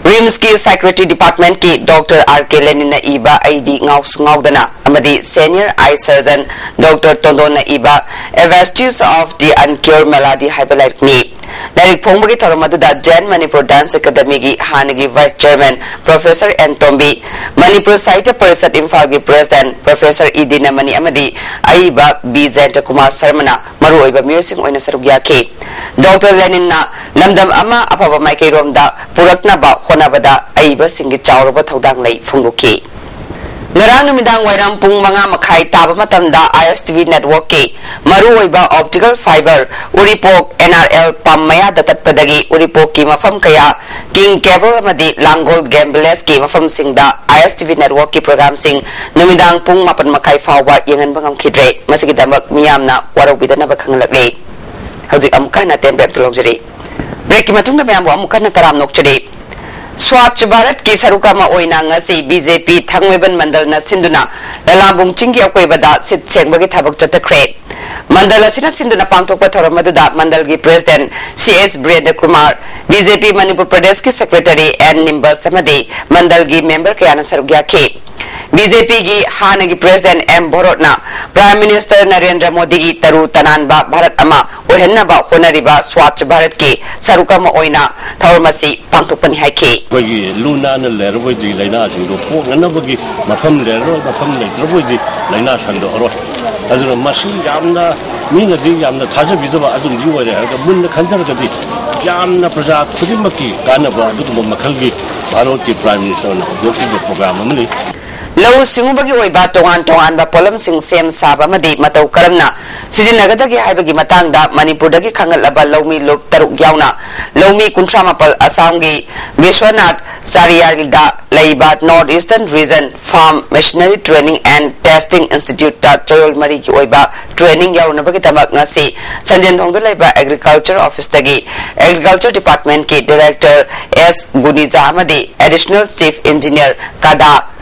ꯔꯤꯝꯁꯀꯤ ꯁꯥꯏꯀ꯭ꯔꯦꯇ꯭ꯔꯤ ꯗꯤꯄꯥꯔꯠꯃꯦꯟꯠꯀꯤ ꯗꯣꯛꯇꯔ ꯑꯥꯔ ꯀꯦ ꯂꯦꯅꯤꯟꯅ ꯏꯕ ꯑꯩꯗꯤ ꯉꯥꯎꯁꯨ ꯉꯥꯎꯗꯅ ꯑꯃꯗꯤ ꯁꯦꯅꯤꯌꯔ ꯑꯥꯏ ꯁꯔꯖꯟ ꯗꯣꯛꯇꯔ ꯇꯣꯟꯗꯣꯟꯅ ꯏꯕ ꯑꯦ ꯚꯦꯁꯇꯤꯖ ꯑꯣꯐ ꯗꯤ ꯑꯟꯀ꯭ꯌꯣꯔ ꯃꯦꯂꯥꯗꯤ ꯍꯥꯏꯕ ꯂꯥꯏꯔꯤꯛꯅꯤ꯫ ꯂꯥꯏꯔꯤꯛ ꯐꯣꯡꯕꯒꯤ ꯊꯧꯔꯝ ꯑꯗꯨꯗ ꯖꯦꯟ ꯃꯅꯤꯄꯨꯔ ꯗꯥꯟꯁ ꯑꯦꯀꯥꯗꯃꯤꯒꯤ ꯍꯥꯟꯅꯒꯤ ꯚꯥꯏꯁ ꯆꯤꯌꯔꯃꯦꯟ ꯄ꯭ꯔꯣꯐꯦꯁꯔ ꯑꯦꯟ ꯇꯣꯝꯕꯤ, ꯃꯅꯤꯄꯨꯔ ꯁꯥꯍꯤꯇ꯭ꯌ ꯄꯔꯤꯁꯠ ꯏꯝꯐꯥꯜꯒꯤ ꯄ꯭ꯔꯦꯁꯤꯗꯦꯟꯠ ꯄ꯭ꯔꯣꯐꯦꯁꯔ ꯏ ꯗꯤꯅꯃꯅꯤ ꯑꯃꯗꯤ ꯑꯏꯕ ꯕꯤ ꯖꯌꯟꯇ ꯀꯨꯃꯥꯔ ꯁꯔꯃꯅ ꯃꯔꯨꯑꯣꯏꯕ ꯃꯤꯑꯣꯏꯁꯤꯡ ꯑꯣꯏꯅ ꯁꯔꯨꯛ ꯌꯥꯈꯤ꯫ ꯗꯣꯛꯇꯔ ꯂꯦꯅꯤꯟꯅ ꯂꯝꯗꯝ ꯑꯃ ꯑꯐꯕ ꯃꯥꯏꯀꯩꯔꯣꯝꯗ ꯄꯨꯔꯛꯅꯕ ꯍꯣꯠꯅꯕꯗ ꯑꯏꯕꯁꯤꯡꯒꯤ ꯆꯥꯎꯔꯕ ꯊꯧꯗꯥꯡ ꯂꯩ ꯐꯣꯡꯗꯣꯛꯈꯤ꯫ ꯉꯔꯥꯡ ꯅꯨꯃꯤꯗꯥꯡ ꯋꯥꯏꯔꯝ ꯄꯨꯡ ꯃꯉꯥ ꯃꯈꯥꯏ ꯇꯥꯕ ꯃꯇꯝꯗ ꯑꯥꯏ ꯑꯦꯁ ꯇꯤ ꯚꯤ ꯅꯦꯠꯋꯥꯔꯛꯀꯤ ꯃꯔꯨꯑꯣꯏꯕ optical fibre Uripok N R L pump ꯃꯌꯥꯗ ꯇꯠꯄꯗꯒꯤ ꯎꯔꯤꯄꯣꯛꯀꯤ ꯃꯐꯝ ꯀꯌꯥ, ꯀꯤꯡ ꯀꯦꯕꯜ ꯑꯃꯗꯤ ꯂꯥꯡꯒꯣꯜ ꯒꯦꯝ ꯚꯤꯂꯦꯖꯀꯤ ꯃꯐꯝꯁꯤꯡꯗ ꯑꯥꯏ ꯑꯦꯁ ꯇꯤ ꯚꯤ ꯅꯦꯠꯋꯥꯔꯛꯀꯤ ꯄ꯭ꯔꯣꯒ꯭ꯔꯥꯝꯁꯤꯡ ꯅꯨꯃꯤꯗꯥꯡ ꯄꯨꯡ ꯃꯥꯄꯟ ꯃꯈꯥꯏ ꯐꯥꯎꯕ ꯌꯦꯡꯍꯟꯕ ꯉꯝꯈꯤꯗ꯭ꯔꯦ꯫ ꯃꯁꯤꯒꯤꯗꯃꯛ ꯃꯤꯌꯥꯝꯅ ꯋꯥꯔꯧꯕꯤꯗꯅꯕ ꯈꯪꯍꯜꯂꯛꯂꯤ꯫ ꯍꯧꯖꯤꯛ ꯑꯃꯨꯛꯀ ꯍꯟꯅ ꯑꯇꯦꯟꯕ ꯑꯝꯇ ꯂꯧꯖꯔꯤ꯫ ꯕ꯭ꯔꯦꯛꯀꯤ ꯃꯇꯨꯡꯗ ꯃꯌꯥꯝꯕꯨ ꯑꯃꯨꯛ ꯍꯟꯅ ꯇꯔꯥꯝꯅ ꯑꯣꯛꯆꯔꯤ꯫ ꯁ꯭ꯋꯥꯆ ꯚꯥꯔꯠꯀꯤ ꯁꯔꯨꯛ ꯑꯃ ꯑꯣꯏꯅ ꯉꯁꯤ ꯕꯤ ꯖꯦ ꯄꯤ ꯊꯥꯡꯃꯩꯕꯟ ꯃꯟꯗꯜꯅ ꯁꯤꯟꯗꯨꯅ ꯂꯂꯥꯝꯕꯨꯡ ꯆꯤꯡꯒꯤ ꯑꯀꯣꯏꯕꯗ ꯁꯤꯠ ꯁꯦꯡꯕꯒꯤ ꯊꯕꯛ ꯆꯠꯊꯈ꯭ꯔꯦ꯫ ꯃꯟꯗꯜ ꯑꯁꯤꯅ ꯁꯤꯟꯗꯨꯅ ꯄꯥꯡꯊꯣꯛꯄ ꯊꯧꯔꯝ ꯑꯗꯨꯗ ꯃꯟꯗꯜꯒꯤ president C S Birendra Kumar, B J P Manipur ꯄ꯭ꯔꯗꯦꯁꯀꯤ ꯁꯦꯀ꯭ꯔꯦꯇꯔꯤ ꯑꯦꯟ ꯅꯤꯝꯕꯁ ꯑꯃꯗꯤ ꯃꯟꯗꯜꯒꯤ ꯃꯦꯝꯕꯔ ꯀꯌꯥꯅ ꯁꯔꯨꯛ ꯌꯥꯈꯤ꯫ ꯕꯤ ꯖꯦ ꯄꯤꯒꯤ ꯍꯥꯟꯅꯒꯤ ꯄ꯭ꯔꯦꯁꯤꯗꯦꯟꯠ ꯑꯦꯝ ꯚꯣꯔꯣꯠꯅ ꯄ꯭ꯔꯥꯏꯝ ꯃꯤꯅꯤꯁꯇꯔ ꯅꯔꯦꯟꯗ꯭ꯔ ꯃꯣꯗꯤꯒꯤ ꯇꯔꯨ ꯇꯅꯥꯟꯕ ꯚꯥꯔꯠ ꯑꯃ ꯑꯣꯏꯍꯟꯅꯕ ꯍꯣꯠꯅꯔꯤꯕ ꯁ꯭ꯋꯥꯆ ꯚꯥꯔꯠꯀꯤ ꯁꯔꯨꯛ ꯑꯃ ꯑꯣꯏꯅ ꯊꯧꯔꯝ ꯑꯁꯤ ꯄꯥꯡꯊꯣꯛꯄꯅꯤ ꯍꯥꯏꯈꯤ꯫ ꯑꯩꯈꯣꯏꯒꯤ ꯂꯨ ꯅꯥꯟꯅ ꯂꯩꯔꯕ ꯑꯣꯏꯗꯤ ꯂꯥꯏꯅꯥꯁꯤꯡꯗꯣ ꯄꯣꯛꯅꯅꯕꯒꯤ ꯃꯐꯝ ꯂꯩꯔꯔꯣꯏ, ꯃꯐꯝ ꯂꯩꯇ꯭ꯔꯕ ꯑꯣꯏꯗꯤ ꯂꯥꯏꯅꯥ ꯁꯟꯗꯣꯛꯑꯔꯣꯏ꯫ ꯑꯗꯨꯅ ꯃꯁꯤ ꯌꯥꯝꯅ, ꯃꯤꯅꯗꯤ ꯌꯥꯝꯅ ꯊꯥꯖꯕꯤꯗꯕ ꯑꯗꯨꯝꯗꯤ ꯑꯣꯏꯔꯦ꯫ ꯑꯗꯨꯒ ꯃꯨꯟꯅ ꯈꯟꯊꯔꯒꯗꯤ ꯌꯥꯝꯅ ꯄ꯭ꯔꯖꯥ ꯈꯨꯗꯤꯡꯃꯛꯀꯤ ꯀꯥꯟꯅꯕ ꯑꯗꯨꯒꯨꯝꯕ ꯃꯈꯜꯒꯤ ꯚꯥꯔꯠꯀꯤ Prime Minister ꯅ ꯍꯧꯗꯣꯛꯈꯤꯕ program ꯑꯃꯅꯤ꯫ ꯂꯧꯎ ꯁꯤꯡꯎꯕꯒꯤ ꯑꯣꯏꯕ ꯇꯣꯉꯥꯟ ꯇꯣꯉꯥꯟꯕ ꯄꯣꯠꯂꯝꯁꯤꯡ ꯁꯦꯝ ꯁꯥꯕ ꯑꯃꯗꯤ ꯃꯇꯧ ꯀꯔꯝꯅ ꯁꯤꯖꯤꯟꯅꯒꯗꯒꯦ ꯍꯥꯏꯕꯒꯤ ꯃꯇꯥꯡꯗ ꯃꯅꯤꯄꯨꯔꯗꯒꯤ ꯈꯪꯒꯠꯂꯕ ꯂꯧꯃꯤ ꯂꯨꯞ ꯇꯔꯨꯛ ꯌꯥꯎꯅ ꯂꯧꯃꯤ ꯀꯨꯟꯊ꯭ꯔꯥ ꯃꯥꯄꯜ ꯑꯁꯥꯝꯒꯤ ꯕꯤꯁ꯭ꯋꯅꯥꯊ ꯆꯥꯔꯤꯌꯥꯜꯗ ꯂꯩꯕ North Eastern Region Farm Machinery Training and Testing Institute ꯇ ꯆꯌꯣꯜ ꯃꯔꯤꯒꯤ ꯑꯣꯏꯕ training ꯌꯥꯎꯔꯨꯅꯕꯒꯤꯗꯃꯛ ꯉꯁꯤ ꯁꯟꯖꯦꯟꯊꯣꯡꯗ ꯂꯩꯕ Agriculture Office ꯇꯒꯤ Agriculture Department ꯀꯤ Director ꯑꯦꯁ ꯒꯨꯅꯤꯖꯥ ꯑꯃꯗꯤ Additional Chief Engineer ꯀꯥꯗꯥ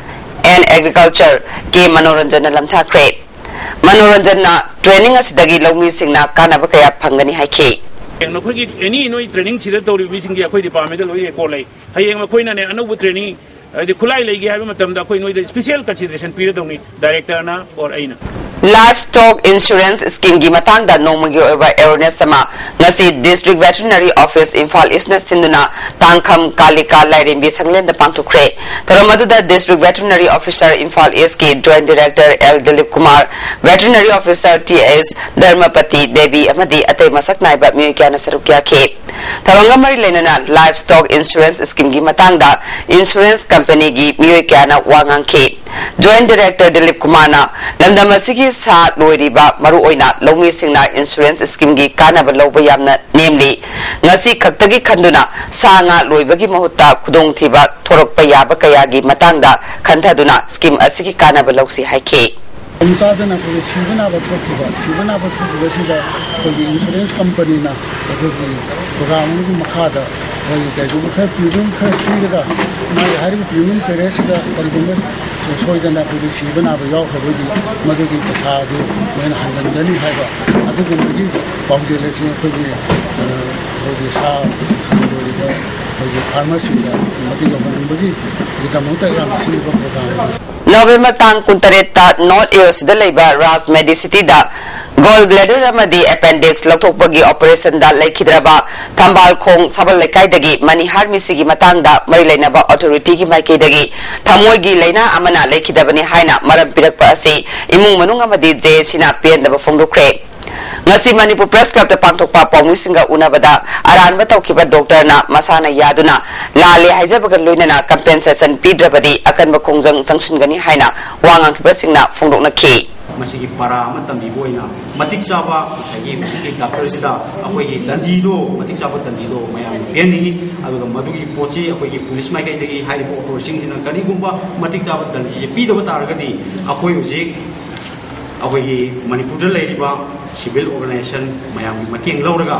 and Agriculture K ꯃꯅꯣꯔꯟꯖꯟꯅ ꯂꯝꯊꯥꯈ꯭ꯔꯦ꯫ ꯃꯅꯣꯔꯟꯖꯟꯅ training ꯑꯁꯤꯗꯒꯤ ꯂꯧꯃꯤꯁꯤꯡꯅ ꯀꯥꯟꯅꯕ ꯀꯌꯥ ꯐꯪꯒꯅꯤ ꯍꯥꯏꯈꯤ꯫ ꯍꯌꯦꯡ ꯅꯈꯣꯏꯒꯤ ꯑꯦꯅꯤ ꯅꯣꯏ training ꯁꯤꯗ ꯇꯧꯔꯤꯕ ꯃꯤꯁꯤꯡꯒꯤ ꯑꯩꯈꯣꯏ department ꯇ ꯂꯣꯏ record ꯂꯩ꯫ ꯍꯌꯦꯡ ꯃꯈꯣꯏꯅꯅꯦ ꯑꯅꯧꯕ training ꯍꯥꯏꯗꯤ ꯈꯨꯠꯂꯥꯏ ꯂꯩꯒꯦ ꯍꯥꯏꯕ ꯃꯇꯝꯗ ꯑꯩꯈꯣꯏ ꯅꯣꯏꯗ special consideration ꯄꯤꯔꯗꯧꯅꯤ, Director ꯅ or ꯑꯩꯅ꯫ Livestock Insurance Scheme ꯒꯤ ꯃꯇꯥꯡꯗ ꯅꯣꯡꯃꯒꯤ ꯑꯣꯏꯕ awareness ꯑꯃ ꯉꯁꯤ District Veterinary Office Imphal East ꯅ ꯁꯤꯟꯗꯨꯅ ꯇꯥꯡꯈꯝ ꯀꯥꯂꯤꯀꯥ ꯂꯥꯏꯔꯦꯝꯕꯤ ꯁꯪꯂꯦꯟꯗ ꯄꯥꯡꯊꯣꯛꯈ꯭ꯔꯦ꯫ ꯊꯧꯔꯝ ꯑꯗꯨꯗ District Veterinary Officer Imphal East ꯀꯤ Joint Director L Dilip Kumar, Veterinary Officer T S Dharmapati Devi ꯑꯃꯗꯤ ꯑꯇꯩ ꯃꯁꯛ ꯅꯥꯏꯕ ꯃꯤꯑꯣꯏ ꯀꯌꯥꯅ ꯁꯔꯨꯛ ꯌꯥꯈꯤ꯫ ꯊꯧꯔꯝꯒ ꯃꯔꯤ ꯂꯩꯅꯅ Livestock Insurance Scheme ꯒꯤ ꯃꯇꯥꯡꯗ insurance company ꯒꯤ ꯃꯤꯑꯣꯏ ꯀꯌꯥꯅ ꯋꯥ ꯉꯥꯡꯈꯤ꯫ Joint Director ꯗꯤꯂꯤꯞ ꯀꯨꯃꯥꯔꯅ ꯂꯝꯗꯝ ꯑꯁꯤꯒꯤ ꯁꯥ ꯂꯣꯏꯔꯤꯕ ꯃꯔꯨꯑꯣꯏꯅ ꯂꯧꯃꯤꯁꯤꯡꯅ insurance scheme ꯒꯤ ꯀꯥꯟꯅꯕ ꯂꯧꯕ ꯌꯥꯝꯅ ꯅꯦꯝꯂꯤ꯫ ꯉꯁꯤ ꯈꯛꯇꯒꯤ ꯈꯟꯗꯨꯅ ꯁꯥ ꯉꯥ ꯂꯣꯏꯕꯒꯤ ꯃꯍꯨꯠꯇ ꯈꯨꯗꯣꯡꯊꯤꯕ ꯊꯣꯔꯛꯄ ꯌꯥꯕ ꯀꯌꯥꯒꯤ ꯃꯇꯥꯡꯗ ꯈꯟꯊꯗꯨꯅ scheme ꯑꯁꯤꯒꯤ ꯀꯥꯟꯅꯕ ꯂꯧꯁꯤ ꯍꯥꯏꯈꯤ꯫ ꯃꯇꯝ ꯆꯥꯗꯅ ꯑꯩꯈꯣꯏꯒꯤ ꯁꯤꯕ ꯅꯥꯕ ꯊꯣꯛꯈꯤꯕ, ꯁꯤꯕ ꯅꯥꯕ ꯊꯣꯛꯈꯤꯕꯁꯤꯗ ꯑꯩꯈꯣꯏꯒꯤ insurance company ꯅ ꯑꯩꯈꯣꯏꯒꯤ program ꯑꯃꯒꯤ ꯃꯈꯥꯗ ꯑꯩꯈꯣꯏꯒꯤ ꯀꯔꯤꯒꯨꯝꯕ ꯈꯔ premium ꯈꯔ ꯊꯤꯔꯒ ꯃꯥꯒꯤ ꯍꯥꯏꯔꯤꯕ premium period ꯁꯤꯗ ꯀꯔꯤꯒꯨꯝꯕ ꯁꯣꯏꯗꯅ ꯑꯩꯈꯣꯏꯒꯤ ꯁꯤꯕ ꯅꯥꯕ ꯌꯥꯎꯈ꯭ꯔꯕꯗꯤ ꯃꯗꯨꯒꯤ ꯄꯩꯁꯥ ꯑꯗꯨ ꯃꯣꯏꯅ ꯍꯟꯖꯤꯟꯒꯅꯤ ꯍꯥꯏꯕ ꯑꯗꯨꯒꯨꯝꯕꯒꯤ ꯄꯥꯎꯖꯦꯜ ꯑꯁꯤ ꯑꯩꯈꯣꯏꯒꯤ, ꯑ, ꯑꯩꯈꯣꯏꯒꯤ ꯁꯥ ꯁꯟ ꯂꯣꯏꯔꯤꯕ ꯑꯩꯈꯣꯏꯒꯤ farmer ꯁꯤꯡꯗ ꯃꯇꯦꯡ ꯌꯧꯍꯟꯅꯤꯡꯕꯒꯤꯗꯃꯛꯇ ꯑꯌꯥꯝꯕ ꯁꯤꯒꯨꯝꯕ program ꯑꯁꯤ ꯅꯕꯦꯝꯕꯔ ꯇꯥꯡ ꯀꯨꯟꯇꯔꯦꯠꯇ ꯅꯣꯔꯠ ꯏꯌꯔꯁꯤꯗ ꯂꯩꯕ ꯔꯥꯖ ꯃꯦꯗꯤꯁꯤꯇꯤꯗ ꯒꯣꯜ ꯕ꯭ꯂꯦꯗꯔ ꯑꯃꯗꯤ ꯑꯦꯄꯦꯟꯗꯤꯛꯁ ꯂꯧꯊꯣꯛꯄꯒꯤ ꯑꯣꯄꯔꯦꯁꯟꯗ ꯂꯩꯈꯤꯗ꯭ꯔꯕ ꯊꯝꯕꯥꯜꯈꯣꯡ ꯁꯥꯕꯜ ꯂꯩꯀꯥꯏꯗꯒꯤ ꯃꯅꯤꯍꯥꯔ ꯃꯤꯁꯤꯒꯤ ꯃꯇꯥꯡꯗ ꯃꯔꯤ ꯂꯩꯅꯕ ꯑꯣꯊꯣꯔꯤꯇꯤꯒꯤ ꯃꯥꯏꯀꯩꯗꯒꯤ ꯊꯃꯣꯏꯒꯤ ꯂꯥꯏꯅꯥ ꯑꯃꯅ ꯂꯩꯈꯤꯗꯕꯅꯤ ꯍꯥꯏꯅ ꯃꯔꯝ ꯄꯤꯔꯛꯄ ꯑꯁꯤ ꯏꯃꯨꯡ ꯃꯅꯨꯡ ꯑꯃꯗꯤ ꯖꯦ ꯑꯦ ꯁꯤꯅ ꯄꯦꯟꯗꯕ ꯐꯣꯡꯗꯣꯛꯈ꯭ꯔꯦ꯫ ꯉꯁꯤ ꯃꯅꯤꯄꯨꯔ ꯄ꯭ꯔꯦꯁ ꯀ꯭ꯂꯕꯇ ꯄꯥꯡꯊꯣꯛꯄ ꯄꯥꯎꯃꯤꯁꯤꯡꯒ ꯎꯅꯕꯗ ꯑꯔꯥꯟꯕ ꯇꯧꯈꯤꯕ ꯗꯣꯛꯇꯔꯅ ꯃꯁꯥꯅ ꯌꯥꯗꯨꯅ ꯂꯥꯜꯂꯦ ꯍꯥꯏꯖꯕꯒ ꯂꯣꯏꯅꯅ ꯀꯝꯄꯦꯟꯁꯦꯁꯟ ꯄꯤꯗ꯭ꯔꯕꯗꯤ ꯑꯀꯟꯕ ꯈꯣꯡꯖꯪ ꯆꯪꯁꯤꯟꯒꯅꯤ ꯍꯥꯏꯅ ꯋꯥ ꯉꯥꯡꯈꯤꯕꯁꯤꯡꯅ ꯐꯣꯡꯗꯣꯛꯅꯈꯤ꯫ ꯃꯁꯤꯒꯤ ꯄꯔꯥ ꯑꯃ ꯇꯝꯕꯤꯕ ꯑꯣꯏꯅ ꯃꯇꯤꯛ ꯆꯥꯕ ꯉꯁꯥꯏꯒꯤ ꯍꯧꯖꯤꯛꯀꯤ ꯗꯥꯛꯇꯔꯁꯤꯗ ꯑꯩꯈꯣꯏꯒꯤ ꯗꯟꯗꯤꯗꯣ, ꯃꯇꯤꯛ ꯆꯥꯕ ꯗꯟꯗꯤꯗꯣ ꯃꯌꯥꯝꯅ ꯄꯤꯍꯟꯅꯤꯡꯉꯤ꯫ ꯑꯗꯨꯒ ꯃꯗꯨꯒꯤ ꯄꯣꯠꯁꯤ ꯑꯩꯈꯣꯏꯒꯤ ꯄꯨꯂꯤꯁ ꯃꯥꯏꯀꯩꯗꯒꯤ ꯍꯥꯏꯔꯤꯕ ꯑꯣꯊꯣꯔꯤꯇꯤꯁꯤꯡꯁꯤꯅ ꯀꯔꯤꯒꯨꯝꯕ ꯃꯇꯤꯛ ꯆꯥꯕ ꯗꯟꯗꯤꯁꯦ ꯄꯤꯗꯕ ꯇꯥꯔꯒꯗꯤ ꯑꯩꯈꯣꯏ ꯍꯧꯖꯤꯛ ꯑꯩꯈꯣꯏꯒꯤ ꯃꯅꯤꯄꯨꯔꯗ ꯂꯩꯔꯤꯕ ꯁꯤꯚꯤꯜ ꯑꯣꯔꯒꯅꯥꯏꯖꯦꯁꯟ ꯃꯌꯥꯝꯒꯤ ꯃꯇꯦꯡ ꯂꯧꯔꯒ,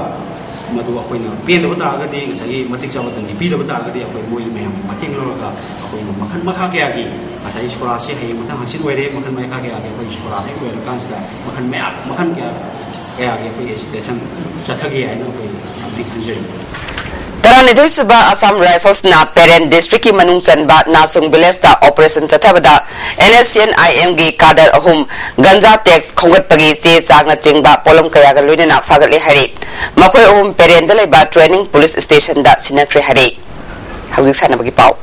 ꯃꯗꯨ ꯑꯩꯈꯣꯏꯅ ꯄꯦꯟꯗꯕ ꯇꯥꯔꯒꯗꯤ, ꯉꯁꯥꯏꯒꯤ ꯃꯇꯤꯛ ꯆꯥꯕ ꯗꯟꯗꯤ ꯄꯤꯗꯕ ꯇꯥꯔꯒꯗꯤ, ꯑꯩꯈꯣꯏ ꯃꯣꯏ ꯃꯌꯥꯝꯒꯤ ꯃꯇꯦꯡ ꯂꯧꯔꯒ ꯑꯩꯈꯣꯏꯅ ꯃꯈꯜ ꯃꯈꯥ ꯀꯌꯥꯒꯤ ꯉꯁꯥꯏꯒꯤ ꯁꯣꯔꯥꯁꯤ ꯍꯌꯦꯡ ꯃꯊꯪ ꯍꯪꯆꯤꯠ ꯑꯣꯏꯔꯦ, ꯃꯈꯜ ꯃꯈꯥ ꯀꯌꯥꯒꯤ ꯑꯩꯈꯣꯏ ꯁꯣꯔꯥ ꯍꯦꯛ ꯂꯣꯏꯔꯀꯥꯟꯁꯤꯗ ꯃꯈꯜ ꯃꯌꯥꯝ, ꯃꯈꯜ ꯀꯌꯥ ꯀꯌꯥꯒꯤ ꯑꯩꯈꯣꯏ ꯑꯦꯖꯤꯇꯦꯁꯟ ꯆꯠꯊꯒꯦ ꯍꯥꯏꯅ ꯑꯩꯈꯣꯏ ꯌꯥꯝꯅ ꯈꯟꯖꯔꯤ꯫ ꯇꯔꯥꯅꯤꯊꯣꯏ ꯁꯨꯕ ꯑꯁꯥꯝ ꯔꯥꯏꯐꯜꯁꯅ ꯄꯦꯔꯦꯟ ꯗꯤꯁꯇ꯭ꯔꯤꯛꯀꯤ ꯃꯅꯨꯡ ꯆꯟꯕ ꯅꯥꯁꯨꯡ ꯚꯤꯂꯦꯖꯇ ꯑꯣꯄꯔꯦꯁꯟ ꯆꯠꯊꯕꯗ ꯑꯦꯟ ꯑꯦꯁ ꯁꯤ ꯑꯦꯟ ꯑꯥꯏ ꯑꯦꯝꯒꯤ ꯀꯥꯗꯔ ꯑꯍꯨꯝ ꯒꯟꯖꯥ ꯇꯦꯛꯁ ꯈꯣꯝꯒꯠꯄꯒꯤ ꯆꯦ ꯆꯥꯡꯅꯆꯤꯡꯕ ꯄꯣꯠꯂꯝ ꯀꯌꯥꯒ ꯂꯣꯏꯅꯅ ꯐꯥꯒꯠꯂꯦ ꯍꯥꯏꯔꯤ꯫ ꯃꯈꯣꯏ ꯑꯍꯨꯝ ꯄꯦꯔꯦꯟꯗ ꯂꯩꯕ ꯇ꯭ꯔꯦꯅꯤꯡ ꯄꯨꯂꯤꯁ ꯁ꯭ꯇꯦꯁꯟꯗ ꯁꯤꯟꯅꯈ꯭ꯔꯦ ꯍꯥꯏꯔꯤ꯫ ꯍꯧꯖꯤꯛ ꯁꯥꯟꯅꯕꯒꯤ ꯄꯥꯎ꯫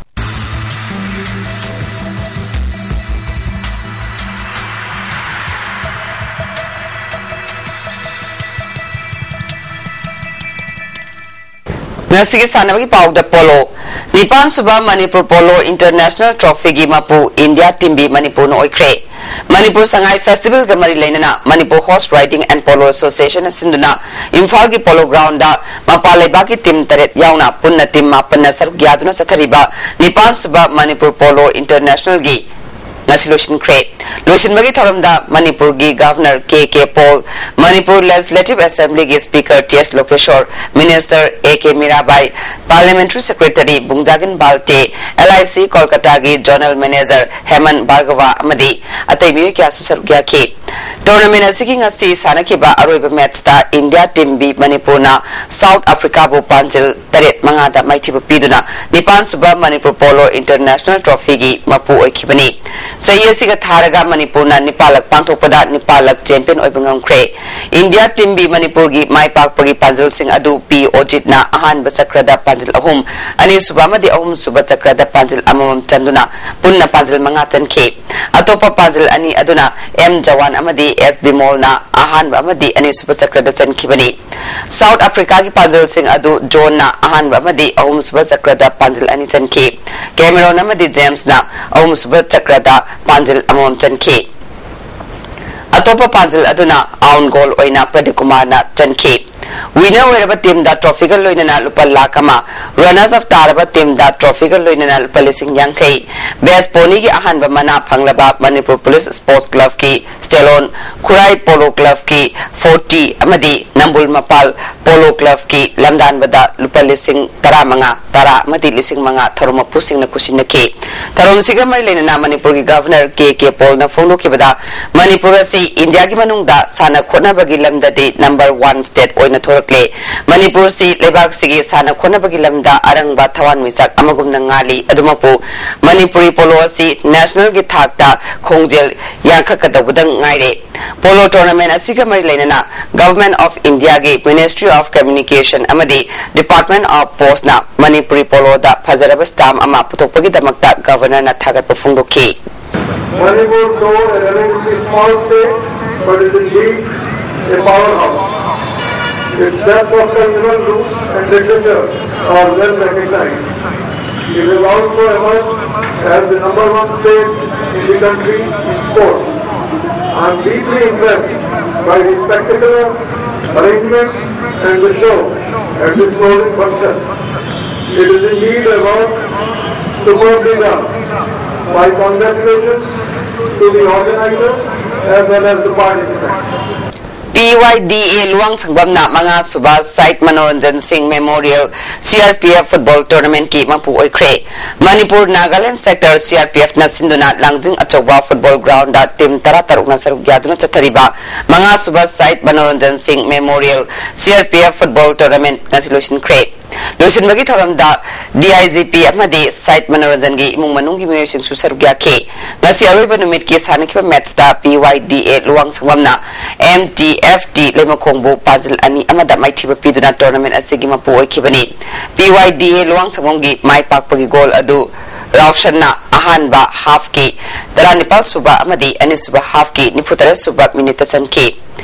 ꯉꯁꯤꯒꯤ ꯁꯥꯟꯅꯕꯒꯤ ꯄꯥꯎꯗ ꯄꯣꯂꯣ꯫ ꯅꯤꯄꯥꯟ ꯁꯨꯕ ꯃꯅꯤꯄꯨꯔ ꯄꯣꯂꯣ ꯏꯟꯇꯔꯅꯦꯁꯅꯦꯜ ꯇ꯭ꯔꯣꯐꯤꯒꯤ ꯃꯄꯨ ꯏꯟꯗꯤꯌꯥ ꯇꯤꯝꯕꯤ ꯃꯅꯤꯄꯨꯔꯅ ꯑꯣꯏꯈ꯭ꯔꯦ꯫ ꯃꯅꯤꯄꯨꯔ ꯁꯉꯥꯏ ꯐꯦꯁꯇꯤꯚꯦꯜꯒ ꯃꯔꯤ ꯂꯩꯅꯅ Manipur horse riding and polo ꯑꯦꯁꯣꯁꯤꯌꯦꯁꯟꯅ ꯁꯤꯟꯗꯨꯅ ꯏꯝꯐꯥꯜꯒꯤ ꯄꯣꯂꯣ ꯒ꯭ꯔꯥꯎꯟꯗ ꯃꯄꯥꯟ ꯂꯩꯕꯥꯛꯀꯤ ꯇꯤꯝ ꯇꯔꯦꯠ ꯌꯥꯎꯅ ꯄꯨꯟꯅ ꯇꯤꯝ ꯃꯥꯄꯟꯅ ꯁꯔꯨꯛ ꯌꯥꯗꯨꯅ ꯆꯠꯊꯔꯤꯕ ꯅꯤꯄꯥꯟ ꯁꯨꯕ ꯃꯅꯤꯄꯨꯔ ꯄꯣꯂꯣ ꯏꯟꯇꯔꯅꯦꯁꯅꯦꯜꯒꯤ ꯉꯁꯤ ꯂꯣꯏꯁꯤꯟꯈ꯭ꯔꯦ꯫ ꯂꯣꯏꯁꯤꯟꯕꯒꯤ ꯊꯧꯔꯝꯗ ꯃꯅꯤꯄꯨꯔꯒꯤ governor K K Paul, Manipur legislative ꯑꯦꯁꯦꯝꯕ꯭ꯂꯤꯒꯤ speaker T S Lokeshor, minister A K Mirabai, parliamentary secretary Bungzagin Valte, L I C ꯀꯣꯜꯀꯇꯥꯒꯤ ꯖꯣꯅꯦꯜ ꯃꯦꯅꯦꯖꯔ ꯍꯦꯃꯟ ꯚꯥꯔꯒꯕ ꯑꯃꯗꯤ ꯑꯇꯩ ꯃꯤꯑꯣꯏ ꯀꯌꯥꯁꯨ ꯁꯔꯨꯛ ꯌꯥꯈꯤ꯫ ꯇꯣꯔꯅꯥꯃꯦꯟ ꯑꯁꯤꯒꯤ ꯉꯁꯤ ꯁꯥꯟꯅꯈꯤꯕ ꯑꯔꯣꯏꯕ ꯃꯦꯆꯇ ꯏꯟꯗꯤꯌꯥ ꯇꯤꯝ ꯕꯤ ꯃꯅꯤꯄꯨꯔꯅ ꯁꯥꯎꯠ ꯑꯐ꯭ꯔꯤꯀꯥꯕꯨ ꯄꯥꯟꯖꯤꯜ ꯇꯔꯦꯠ ꯃꯉꯥꯗ ꯃꯥꯏꯊꯤꯕ ꯄꯤꯗꯨꯅ ꯅꯤꯄꯥꯟ ꯁꯨꯕ ꯃꯅꯤꯄꯨꯔ ꯄꯣꯂꯣ ꯏꯟꯇꯔꯅꯦꯁꯅꯦꯜ ꯇ꯭ꯔꯣꯐꯤꯒꯤ ꯃꯄꯨ ꯑꯣꯏꯈꯤꯕꯅꯤ꯫ ꯆꯍꯤ ꯑꯁꯤꯒ ꯊꯥꯔꯒ ꯃꯅꯤꯄꯨꯔꯅ ꯅꯤꯄꯥꯜꯂꯛ ꯄꯥꯡꯊꯣꯛꯄꯗ ꯅꯤꯄꯥꯜꯂꯛ ꯆꯦꯝꯄꯤꯌꯟ ꯑꯣꯏꯕ ꯉꯝꯈ꯭ꯔꯦ꯫ ꯏꯟꯗꯤꯌꯥ ꯇꯤꯝꯒꯤ ꯃꯅꯤꯄꯨꯔꯒꯤ ꯃꯥꯏ ꯄꯥꯛꯄꯒꯤ ꯄꯥꯟꯖꯤꯜꯁꯤꯡ ꯑꯗꯨ ꯄꯤ ꯑꯣꯖꯤꯠꯅ ꯑꯍꯥꯟꯕ ꯆꯀ꯭ꯔꯗ ꯄꯥꯟꯖꯤꯜ ꯑꯍꯨꯝ, ꯑꯅꯤꯁꯨꯕ ꯑꯃꯗꯤ ꯑꯍꯨꯝꯁꯨꯕ ꯆꯀ꯭ꯔꯗ ꯄꯥꯟꯖꯤꯜ ꯑꯃꯃꯝ ꯆꯟꯗꯨꯅ ꯄꯨꯟꯅ ꯄꯥꯟꯖꯤꯜ ꯃꯉꯥ ꯆꯟꯈꯤ꯫ ꯑꯇꯣꯞꯄ ꯄꯥꯟꯖꯤꯜ ꯑꯅꯤ ꯑꯗꯨꯅ ꯑꯦꯝ ꯖꯋꯥꯟ ꯑꯃꯗꯤ ꯑꯦꯁ ꯕꯤꯃꯣꯜꯅ ꯑꯍꯥꯟꯕ ꯑꯃꯗꯤ ꯑꯅꯤꯁꯨꯕ ꯆꯀ꯭ꯔꯗ ꯆꯟꯈꯤꯕꯅꯤ꯫ ꯁꯥꯎꯠ ꯑꯐ꯭ꯔꯤꯀꯥꯒꯤ ꯄꯥꯟꯖꯤꯜꯁꯤꯡ ꯑꯗꯨ ꯖꯣꯟꯅ ꯑꯍꯥꯟꯕ ꯑꯃꯗꯤ ꯑꯍꯨꯝꯁꯨꯕ ꯆꯀ꯭ꯔꯗ ꯄꯥꯟꯖꯤꯜ ꯑꯅꯤ ꯆꯟꯈꯤ꯫ ꯀꯦꯃꯦꯔꯣꯟ ꯑꯃꯗꯤ ꯖꯦꯝꯁꯅ ꯑꯍꯨꯝꯁꯨꯕ ꯆꯀ꯭ꯔꯗ ꯄꯥꯟꯖꯤꯜ ꯑꯃꯃꯝ ꯆꯟꯈꯤ꯫ ꯑꯇꯣꯞꯄ ꯄꯥꯟꯖꯤꯜ ꯑꯗꯨꯅ ꯑꯥꯎꯟ ꯒꯣꯜ ꯑꯣꯏꯅ ꯄ꯭ꯔꯗꯤꯞ ꯀꯨꯃꯥꯔꯅ ꯆꯟꯈꯤ꯫ ꯋꯤꯅꯔ ꯑꯣꯏꯔꯕ ꯇꯤꯝꯗ ꯇ꯭ꯔꯣꯐꯤꯒ ꯂꯣꯏꯅꯅ ꯂꯨꯄꯥ ꯂꯥꯈ ꯑꯃ, ꯔꯅꯔꯁ ꯑꯞ ꯇꯥꯔꯕ ꯇꯤꯝꯗ ꯇ꯭ꯔꯣꯐꯤꯒ ꯂꯣꯏꯅꯅ ꯂꯨꯄꯥ ꯂꯤꯁꯤꯡ ꯌꯥꯡꯈꯩ, ꯕꯦꯁ ꯄꯣꯅꯤꯒꯤ ꯑꯍꯥꯟꯕ ꯃꯅꯥ ꯐꯪꯂꯕ ꯃꯅꯤꯄꯨꯔ ꯄꯨꯂꯤꯁ ꯁ꯭ꯄꯣꯔꯠꯁ ꯀ꯭ꯂꯕꯀꯤ ꯁ꯭ꯇꯦꯂꯣꯟ, ꯈꯨꯔꯥꯏ ꯄꯣꯂꯣ ꯀ꯭ꯂꯕꯀꯤ ꯐꯣꯔꯇꯤ ꯑꯃꯗꯤ ꯅꯝꯕꯨꯜ ꯃꯄꯥꯜ ꯄꯣꯂꯣ ꯀ꯭ꯂꯕꯀꯤ ꯂꯝꯗꯥꯟꯕꯗ ꯂꯨꯄꯥ ꯂꯤꯁꯤꯡ ꯇꯔꯥꯃꯉꯥ, ꯇꯔꯥ ꯑꯃꯗꯤ ꯂꯤꯁꯤꯡ ꯃꯉꯥ ꯊꯧꯔꯝ ꯃꯄꯨꯁꯤꯡꯅ ꯈꯨꯠꯁꯤꯟꯅꯈꯤ꯫ ꯊꯧꯔꯝꯁꯤꯒ ꯃꯔꯤ ꯂꯩꯅꯅ ꯃꯅꯤꯄꯨꯔꯒꯤ ꯒꯚꯔꯅꯔ ꯀꯦ ꯀꯦ ꯄꯣꯜꯅ ꯐꯣꯡꯗꯣꯛꯈꯤꯕꯗ, ꯃꯅꯤꯄꯨꯔ ꯑꯁꯤ ꯏꯟꯗꯤꯌꯥꯒꯤ ꯃꯅꯨꯡꯗ ꯁꯥꯟꯅ ꯈꯣꯠꯅꯕꯒꯤ ꯂꯝꯗꯗꯤ ꯅꯝꯕꯔ ꯋꯥꯟ ꯁ꯭ꯇꯦꯠ ꯑꯣꯏꯅ ꯊꯣꯔꯛꯂꯦ꯫ ꯃꯅꯤꯄꯨꯔ ꯑꯁꯤ ꯂꯩꯕꯥꯛꯁꯤꯒꯤ ꯁꯥꯟꯅ ꯈꯣꯠꯅꯕꯒꯤ ꯂꯝꯗ ꯑꯔꯪꯕ ꯊꯋꯥꯟꯃꯤꯆꯥꯛ ꯑꯃꯒꯨꯝꯅ ꯉꯥꯜꯂꯤ꯫ ꯑꯗꯨꯃꯛꯄꯨ ꯃꯅꯤꯄꯨꯔꯤ ꯄꯣꯂꯣ ꯑꯁꯤ ꯅꯦꯁꯅꯦꯜꯒꯤ ꯊꯥꯛꯇ ꯈꯣꯡꯖꯦꯜ ꯌꯥꯡꯈꯠꯀꯗꯧꯕꯗ ꯉꯥꯏꯔꯦ꯫ ꯄꯣꯂꯣ ꯇꯣꯔꯅꯥꯃꯦꯟ ꯑꯁꯤꯒ ꯃꯔꯤ ꯂꯩꯅꯅ Government of Indiaꯒꯤ Ministry of Communication ꯑꯃꯗꯤ Department of Postꯅ ꯃꯅꯤꯄꯨꯔꯤ ꯄꯣꯂꯣꯗ ꯐꯖꯔꯕ ꯁ꯭ꯇꯥꯝ ꯑꯃ ꯄꯨꯊꯣꯛꯄꯒꯤꯗꯃꯛꯇ ꯒꯚꯔꯅꯔꯅ ꯊꯥꯒꯠꯄ ꯐꯣꯡꯗꯣꯛꯈꯤ꯫ Manipur, though a relatively small state, but is indeed a powerhouse. Its depth of cultural roots and literature are well recognized. It has also emerged as the number one state in the country in sports. I am deeply impressed by the spectacular arrangements and the show at this closing function. It is indeed a work superbly done. My congratulations to the organizers as well as the participants. P Y D A ꯂꯨꯋꯥꯡꯁꯪꯕꯝꯅ ꯃꯉꯥꯁꯨꯕ Shahid Manoranjan Singh memorial C R P F football ꯇꯣꯔꯅꯥꯃꯦꯟꯠꯀꯤ ꯃꯄꯨ ꯑꯣꯏꯈ꯭ꯔꯦ꯫ Manipur Nagaland sector C R P ꯑꯦꯐꯅ ꯁꯤꯟꯗꯨꯅ ꯂꯥꯡꯖꯤꯡ ꯑꯆꯧꯕ football ground team ꯇꯔꯥ ꯇꯔꯨꯛꯅ ꯁꯔꯨꯛ ꯌꯥꯗꯨꯅ ꯆꯠꯊꯔꯤꯕ ꯃꯉꯥꯁꯨꯕ ꯁꯍꯤꯗ Manoranjan Singh memorial C R P F football tournament ꯉꯁꯤ ꯂꯣꯏꯁꯤꯟꯈ꯭ꯔꯦ꯫ ꯂꯣꯏꯁꯤꯟꯕꯒꯤ ꯊꯧꯔꯝꯗ D I G P ꯑꯃꯗꯤ ꯁꯥꯏꯠ ꯃꯅꯣꯔꯟꯖꯟꯒꯤ ꯏꯃꯨꯡ ꯃꯅꯨꯡꯒꯤ ꯃꯤꯑꯣꯏꯁꯤꯡꯁꯨ ꯁꯔꯨꯛ ꯌꯥꯈꯤ꯫ ꯉꯁꯤ ꯑꯔꯣꯏꯕ ꯅꯨꯃꯤꯠꯀꯤ ꯁꯥꯟꯅꯈꯤꯕ ꯃꯦꯠꯁꯇ P Y D A ꯂꯨꯋꯥꯡꯁꯪꯕꯝꯅ M T F T ꯂꯩꯃꯈꯣꯡꯕꯨ ꯄꯥꯟꯖꯤꯜ ꯑꯅꯤ ꯑꯃꯗ ꯃꯥꯏꯊꯤꯕ ꯄꯤꯗꯨꯅ ꯇꯣꯔꯅꯥꯃꯦꯟ ꯑꯁꯤꯒꯤ ꯃꯄꯨ ꯑꯣꯏꯈꯤꯕꯅꯤ꯫ P Y D A ꯂꯨꯋꯥꯡꯁꯪꯕꯝꯒꯤ ꯃꯥꯏ ꯄꯥꯛꯄꯒꯤ ꯒꯣꯜ ꯑꯗꯨ ꯔꯥꯎꯁꯟꯅ ꯑꯍꯥꯟꯕ ꯍꯥꯐꯀꯤ ꯇꯔꯥꯅꯤꯄꯥꯜ ꯁꯨꯕ ꯑꯃꯗꯤ ꯑꯅꯤꯁꯨꯕ ꯍꯥꯐꯀꯤ ꯅꯤꯐꯨꯇꯔꯦꯠ ꯁꯨꯕ ꯃꯤꯅꯤꯠꯇ ꯆꯟꯈꯤ꯫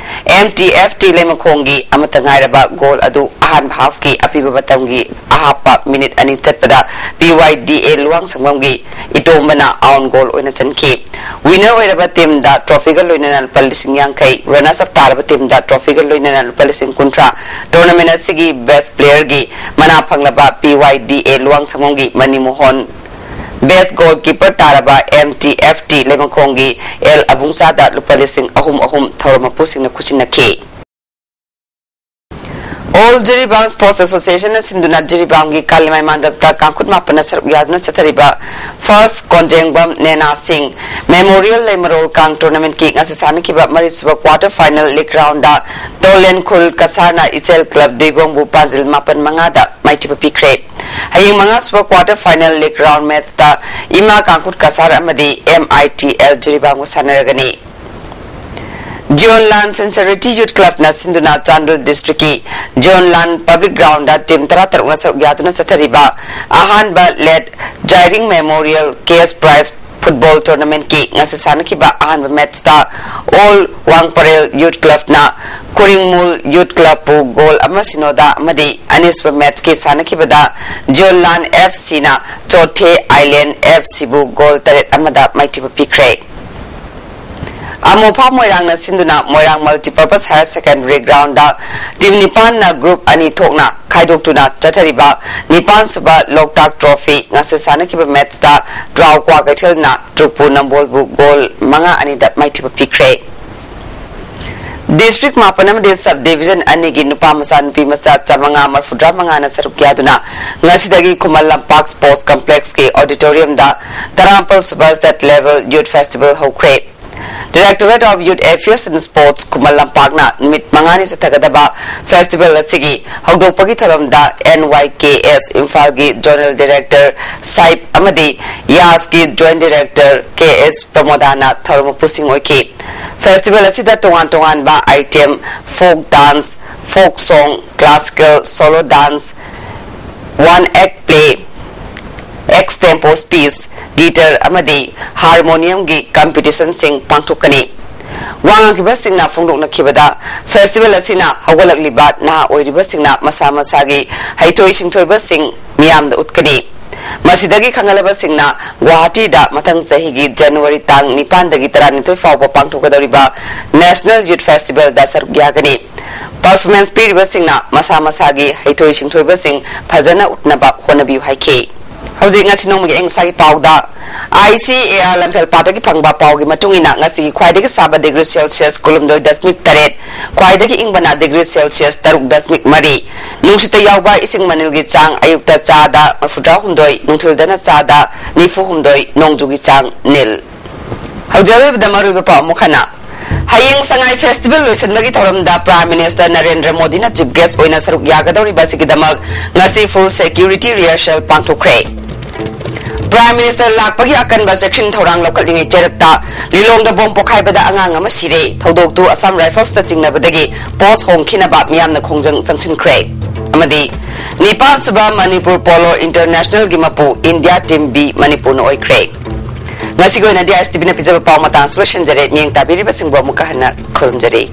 M T F T ꯂꯩꯃꯈꯣꯡꯒꯤ ꯑꯃꯠꯇ ꯉꯥꯏꯔꯕ ꯒꯣꯜ ꯑꯗꯨ ꯑꯍꯥꯟꯕ ꯍꯥꯐꯀꯤ ꯑꯄꯤꯕ ꯃꯇꯝꯒꯤ ꯑꯍꯥꯞꯄ ꯃꯤꯅꯤꯠ ꯑꯅꯤ ꯆꯠꯄꯗ P Y D A ꯂꯨꯋꯥꯡꯁꯪꯕꯝꯒꯤ ꯏꯇꯣꯝꯕꯅ ꯑꯥꯎꯟ ꯒꯣꯜ ꯑꯣꯏꯅ ꯆꯟꯈꯤ꯫ ꯋꯤꯅꯔ ꯑꯣꯏꯔꯕ ꯇꯤꯝꯗ ꯇ꯭ꯔꯣꯐꯤꯒ ꯂꯣꯏꯅꯅ ꯂꯨꯄꯥ ꯂꯤꯁꯤꯡ ꯌꯥꯡꯈꯩ, ꯔꯅꯔꯁ ꯑꯞ ꯇꯥꯔꯕ ꯇꯤꯝꯗ ꯇ꯭ꯔꯣꯐꯤꯒ ꯂꯣꯏꯅꯅ ꯂꯨꯄꯥ ꯂꯤꯁꯤꯡ ꯀꯨꯟꯊ꯭ꯔꯥ, ꯇꯣꯔꯅꯥꯃꯦꯟ ꯑꯁꯤꯒꯤ ꯕꯦꯁ ꯄ꯭ꯂꯦꯌꯔꯒꯤ ꯃꯅꯥ ꯐꯪꯂꯕ P Y D A ꯂꯨꯋꯥꯡꯁꯪꯕꯝꯒꯤ ꯃꯅꯤ ꯃꯣꯍꯟ, ꯕꯦꯁ ꯒꯣꯜꯀꯤꯄꯔ ꯇꯥꯔꯕ M T F T ꯂꯩꯃꯈꯣꯡꯒꯤ ꯑꯦꯜ ꯑꯕꯨꯡꯆꯥꯗ ꯂꯨꯄꯥ ꯂꯤꯁꯤꯡ ꯑꯍꯨꯝ ꯑꯍꯨꯝ ꯊꯧꯔꯝ ꯃꯄꯨꯁꯤꯡꯅ ꯈꯨꯠꯁꯤꯟꯅꯈꯤ꯫ All Jiribam Sports Associationꯅ ꯁꯤꯟꯗꯨꯅ ꯖꯤꯔꯤꯕꯥꯝꯒꯤ ꯀꯥꯂꯤꯃꯥꯏ ꯃꯥꯟꯗꯞꯇ ꯀꯥꯡꯈꯨꯠ ꯃꯥꯄꯟꯅ ꯁꯔꯨꯛ ꯌꯥꯗꯨꯅ ꯆꯠꯊꯔꯤꯕ First ꯀꯣꯟꯖꯦꯡꯕꯝ ꯅꯦꯅꯥ ꯁꯤꯡ Memorial ꯂꯩꯃꯔꯣꯜ ꯀꯥꯡ ꯇꯣꯔꯅꯥꯃꯦꯟꯠꯀꯤ ꯉꯁꯤ ꯁꯥꯟꯅꯈꯤꯕ ꯃꯔꯤꯁꯨꯕ ꯀ꯭ꯋꯥꯔꯇꯔ ꯐꯥꯏꯅꯦꯜ ꯂꯤꯒ ꯔꯥꯎꯟꯗ ꯇꯣꯂꯦꯟꯈꯨꯜ ꯀꯁꯥꯔꯅ ꯏꯆꯦꯜ ꯀ꯭ꯂꯕ ꯗꯩꯕꯣꯡꯕꯨ ꯄꯥꯟꯖꯤꯜ ꯃꯥꯄꯟ ꯃꯉꯥꯗ ꯃꯥꯏꯊꯤꯕ ꯄꯤꯈ꯭ꯔꯦ꯫ ꯍꯌꯦꯡ ꯃꯉꯥꯁꯨꯕ ꯀ꯭ꯋꯥꯔꯇꯔ ꯐꯥꯏꯅꯦꯜ ꯂꯤꯒ ꯔꯥꯎꯟ ꯃꯦꯠꯆꯇ ꯏꯃꯥ ꯀꯥꯡꯈꯨꯠ ꯀꯁꯥꯔ ꯑꯃꯗꯤ M I T L ꯖꯤꯔꯤꯕꯥꯝꯒ ꯁꯥꯟꯅꯔꯒꯅꯤ꯫ ꯖꯤꯌꯣꯟꯂꯥꯟ ꯁꯤꯟꯁꯦꯔꯤꯇꯤ ꯌꯨꯠ ꯀ꯭ꯂꯕꯅ ꯁꯤꯟꯗꯨꯅ ꯆꯥꯟꯗꯦꯜ ꯗꯤꯁꯇ꯭ꯔꯤꯛꯀꯤ ꯖꯤꯌꯣꯟꯂꯥꯟ ꯄꯕ꯭ꯂꯤꯛ ꯒ꯭ꯔꯥꯎꯟꯗ ꯇꯤꯝ ꯇꯔꯥꯇꯔꯨꯛꯅ ꯁꯔꯨꯛ ꯌꯥꯗꯨꯅ ꯆꯠꯊꯔꯤꯕ ꯑꯍꯥꯟꯕ late Jairing memorial cash prize football ꯇꯣꯔꯅꯥꯃꯦꯟꯠꯀꯤ ꯉꯁꯤ ꯁꯥꯟꯅꯈꯤꯕ ꯑꯍꯥꯟꯕ ꯃꯦꯠꯆꯇ ꯑꯣꯜ ꯋꯥꯡꯄꯔꯦꯜ ꯌꯨꯠ ꯀ꯭ꯂꯕꯅ ꯀꯣꯔꯤꯡꯃꯨꯜ ꯌꯨꯠ ꯀ꯭ꯂꯕꯄꯨ ꯒꯣꯜ ꯑꯃ ꯁꯤꯅꯣꯗ ꯑꯃꯗꯤ ꯑꯅꯤꯁꯨꯕ ꯃꯦꯠꯆꯀꯤ ꯁꯥꯟꯅꯈꯤꯕꯗ ꯖꯤꯌꯣꯟꯂꯥꯟ F Cꯅ ꯆꯣꯊꯦ ꯑꯥꯏꯂꯦꯟ F Cꯕꯨ ꯒꯣꯜ ꯇꯔꯦꯠ ꯑꯃꯗ ꯃꯥꯏꯊꯤꯕ ꯄꯤꯈ꯭ꯔꯦ꯫ ꯑꯃꯣꯐꯥ ꯃꯣꯏꯔꯥꯡꯅ ꯁꯤꯟꯗꯨꯅ ꯃꯣꯏꯔꯥꯡ Multipurpose Higher Secondary Groundꯗ ꯇꯤꯝ ꯅꯤꯄꯥꯟꯅ ꯒ꯭ꯔꯨꯞ ꯑꯅꯤ ꯊꯣꯛꯅ ꯈꯥꯏꯗꯣꯛꯇꯨꯅ ꯆꯠꯊꯔꯤꯕ ꯅꯤꯄꯥꯟꯁꯨꯕ ꯂꯣꯛꯇꯥꯛ ꯇ꯭ꯔꯣꯐꯤ ꯉꯁꯤ ꯁꯥꯟꯅꯈꯤꯕ ꯃꯦꯠꯆꯇ ꯗ꯭ꯔꯥꯎ ꯀ꯭ꯋꯥꯀꯩꯊꯦꯜꯅ ꯇ꯭ꯔꯨꯄꯨ ꯅꯝꯕꯣꯜꯕꯨ ꯒꯣꯜ ꯃꯉꯥ ꯑꯅꯤꯗ ꯃꯥꯏꯊꯤꯕ ꯄꯤꯈ꯭ꯔꯦ꯫ ꯗꯤꯁꯇ꯭ꯔꯤꯛ ꯃꯥꯄꯟ ꯑꯃꯗꯤ ꯁꯕ ꯗꯤꯚꯤꯖꯟ ꯑꯅꯤꯒꯤ ꯅꯨꯄꯥ ꯃꯆꯥ ꯅꯨꯄꯤ ꯃꯆꯥ ꯆꯥꯃꯉꯥ ꯃꯔꯐꯨꯇꯔꯥ ꯃꯉꯥꯅ ꯁꯔꯨꯛ ꯌꯥꯗꯨꯅ ꯉꯁꯤꯗꯒꯤ ꯈꯨꯃꯟ ꯂꯝꯄꯥꯛ ꯁ꯭ꯄꯣꯔꯠꯁ ꯀꯝꯄ꯭ꯂꯦꯛꯁꯀꯤ ꯑꯣꯗꯤꯇꯣꯔꯤꯌꯝꯗ ꯇꯔꯥꯃꯥꯄꯜ ꯁꯨꯕ ꯁ꯭ꯇꯦꯠ ꯂꯦꯚꯦꯜ ꯌꯨꯠ ꯐꯦꯁꯇꯤꯚꯦꯜ ꯍꯧꯈ꯭ꯔꯦ꯫ Directorate of Youth Affairs and Sports, ꯈꯨꯃꯟ ꯂꯝꯄꯥꯛꯅ ꯅꯨꯃꯤꯠ ꯃꯉꯥꯅꯤ ꯆꯠꯊꯒꯗꯕ festival ꯑꯁꯤꯒꯤ ꯍꯧꯗꯣꯛꯄꯒꯤ ꯊꯧꯔꯝꯗ N Y K S ꯏꯝꯐꯥꯜꯒꯤ Zonal Director ꯁꯥꯍꯤꯕ ꯑꯃꯗꯤ ꯌꯥꯁꯀꯤ Joint Director K S ꯄ꯭ꯔꯃꯣꯗꯥꯅ ꯊꯧꯔꯝ ꯃꯄꯨꯁꯤꯡ ꯑꯣꯏꯈꯤ꯫ Festival ꯑꯁꯤꯗ ꯇꯣꯉꯥꯟ ꯇꯣꯉꯥꯟꯕ item, folk dance, folk song, classical, solo dance, one act play, extempo speech, guitar ꯑꯃꯗꯤ harmonium ꯒꯤ competition ꯁꯤꯡ ꯄꯥꯡꯊꯣꯛꯀꯅꯤ꯫ ꯋꯥ ꯉꯥꯡꯈꯤꯕꯁꯤꯡꯅ ꯐꯣꯡꯗꯣꯛꯅꯈꯤꯕꯗ, festival ꯑꯁꯤꯅ ꯍꯧꯒꯠꯂꯛꯂꯤꯕ ꯅꯍꯥ ꯑꯣꯏꯔꯤꯕꯁꯤꯡꯅ ꯃꯁꯥ ꯃꯁꯥꯒꯤ ꯍꯩꯊꯣꯏ ꯁꯤꯡꯊꯣꯏꯕꯁꯤꯡ ꯃꯤꯌꯥꯝꯗ ꯎꯠꯀꯅꯤ꯫ ꯃꯁꯤꯗꯒꯤ ꯈꯪꯍꯜꯂꯕꯁꯤꯡꯅ ꯒꯨꯋꯥꯍꯥꯇꯤꯗ ꯃꯊꯪ ꯆꯍꯤꯒꯤ January ꯇꯥꯡ ꯅꯤꯄꯥꯟꯗꯒꯤ ꯇꯔꯥꯅꯤꯊꯣꯏ ꯐꯥꯎꯕ ꯄꯥꯡꯊꯣꯛꯀꯗꯧꯔꯤꯕ National Youth Festival ꯗ ꯁꯔꯨꯛ ꯌꯥꯒꯅꯤ꯫ Performance ꯄꯤꯔꯤꯕꯁꯤꯡꯅ ꯃꯁꯥ ꯃꯁꯥꯒꯤ ꯍꯩꯊꯣꯏ ꯁꯤꯡꯊꯣꯏꯕꯁꯤꯡ ꯐꯖꯅ ꯎꯠꯅꯕ ꯍꯣꯠꯅꯕꯤꯌꯨ ꯍꯥꯏꯈꯤ꯫ ꯍꯧꯖꯤꯛ ꯉꯁꯤ ꯅꯣꯡꯃꯒꯤ ꯑꯌꯤꯡ ꯑꯁꯥꯒꯤ ꯄꯥꯎꯗ, I C A R ꯂꯝꯐꯦꯜ ꯄꯥꯠꯇꯒꯤ ꯐꯪꯕ ꯄꯥꯎꯒꯤ ꯃꯇꯨꯡ ꯏꯟꯅ, ꯉꯁꯤꯒꯤ ꯈ꯭ꯋꯥꯏꯗꯒꯤ ꯁꯥꯕ degree Celsius ꯀꯨꯟꯍꯨꯝꯗꯣꯏ ꯗꯁꯃꯤꯛ ꯇꯔꯦꯠ, ꯈ꯭ꯋꯥꯏꯗꯒꯤ ꯏꯪꯕꯅ degree Celsius ꯇꯔꯨꯛ ꯗꯁꯃꯤꯛ ꯃꯔꯤ, ꯅꯨꯡꯁꯤꯠꯇ ꯌꯥꯎꯕ ꯏꯁꯤꯡ ꯃꯅꯤꯜꯒꯤ ꯆꯥꯡ ꯑꯌꯨꯛꯇ ꯆꯥꯗ ꯃꯔꯤꯐꯨꯇꯔꯥꯍꯨꯝꯗꯣꯏ, ꯅꯨꯡꯊꯤꯜꯗꯅ ꯆꯥꯗ ꯅꯤꯐꯨꯍꯨꯝꯗꯣꯏ, ꯅꯣꯡꯖꯨꯒꯤ ꯆꯥꯡ ꯅꯤꯜ꯫ ꯍꯧꯖꯤꯛ ꯑꯔꯣꯏꯕꯗ ꯃꯔꯨꯑꯣꯏꯕ ꯄꯥꯎ ꯑꯃꯨꯛ ꯍꯟꯅ꯫ ꯍꯌꯦꯡ ꯁꯉꯥꯏ festival ꯂꯣꯏꯁꯤꯟꯕꯒꯤ ꯊꯧꯔꯝꯗ Prime Minister ꯅꯔꯦꯟꯗ꯭ꯔ ꯃꯣꯗꯤꯅ chief guest ꯑꯣꯏꯅ ꯁꯔꯨꯛ ꯌꯥꯒꯗꯧꯔꯤꯕ ꯑꯁꯤꯒꯤꯗꯃꯛ ꯉꯁꯤ full security rehearsal ꯄꯥꯡꯊꯣꯛꯈ꯭ꯔꯦ꯫ Prime Minister ꯂꯥꯛꯄꯒꯤ ꯑꯀꯟꯕ ꯆꯦꯛꯁꯤꯟ ꯊꯧꯔꯥꯡ ꯂꯧꯈꯠꯂꯤꯉꯩ ꯆꯩꯔꯛꯇ ꯂꯤꯂꯣꯡꯗ bomb ꯄꯣꯈꯥꯏꯕꯗ ꯑꯉꯥꯡ ꯑꯃ ꯁꯤꯔꯦ꯫ ꯊꯧꯗꯣꯛꯇꯨ Assam Riflesꯇ ꯆꯤꯡꯅꯕꯗꯒꯤ post ꯍꯣꯡꯈꯤꯅꯕ ꯃꯤꯌꯥꯝꯅ ꯈꯣꯡꯖꯪ ꯆꯪꯁꯤꯟꯈ꯭ꯔꯦ꯫ ꯑꯃꯗꯤ ꯅꯤꯄꯥꯟ ꯁꯨꯕ ꯃꯅꯤꯄꯨꯔ Polo Internationalꯒꯤ ꯃꯄꯨ India Team B ꯃꯅꯤꯄꯨꯔꯅ ꯑꯣꯏꯈ꯭ꯔꯦ꯫ ꯉꯁꯤꯒꯤ ꯑꯣꯏꯅꯗꯤ I S T Vꯅ ꯄꯤꯖꯕ ꯄꯥꯎ ꯃꯇꯥꯡꯁꯨ ꯂꯣꯏꯁꯤꯟꯖꯔꯦ꯫ ꯃꯤꯠꯌꯦꯡ ꯇꯥꯕꯤꯔꯤꯕꯁꯤꯡꯕꯨ ꯑꯃꯨꯛꯀ ꯍꯟꯅ ꯈꯨꯔꯨꯝꯖꯔꯤ꯫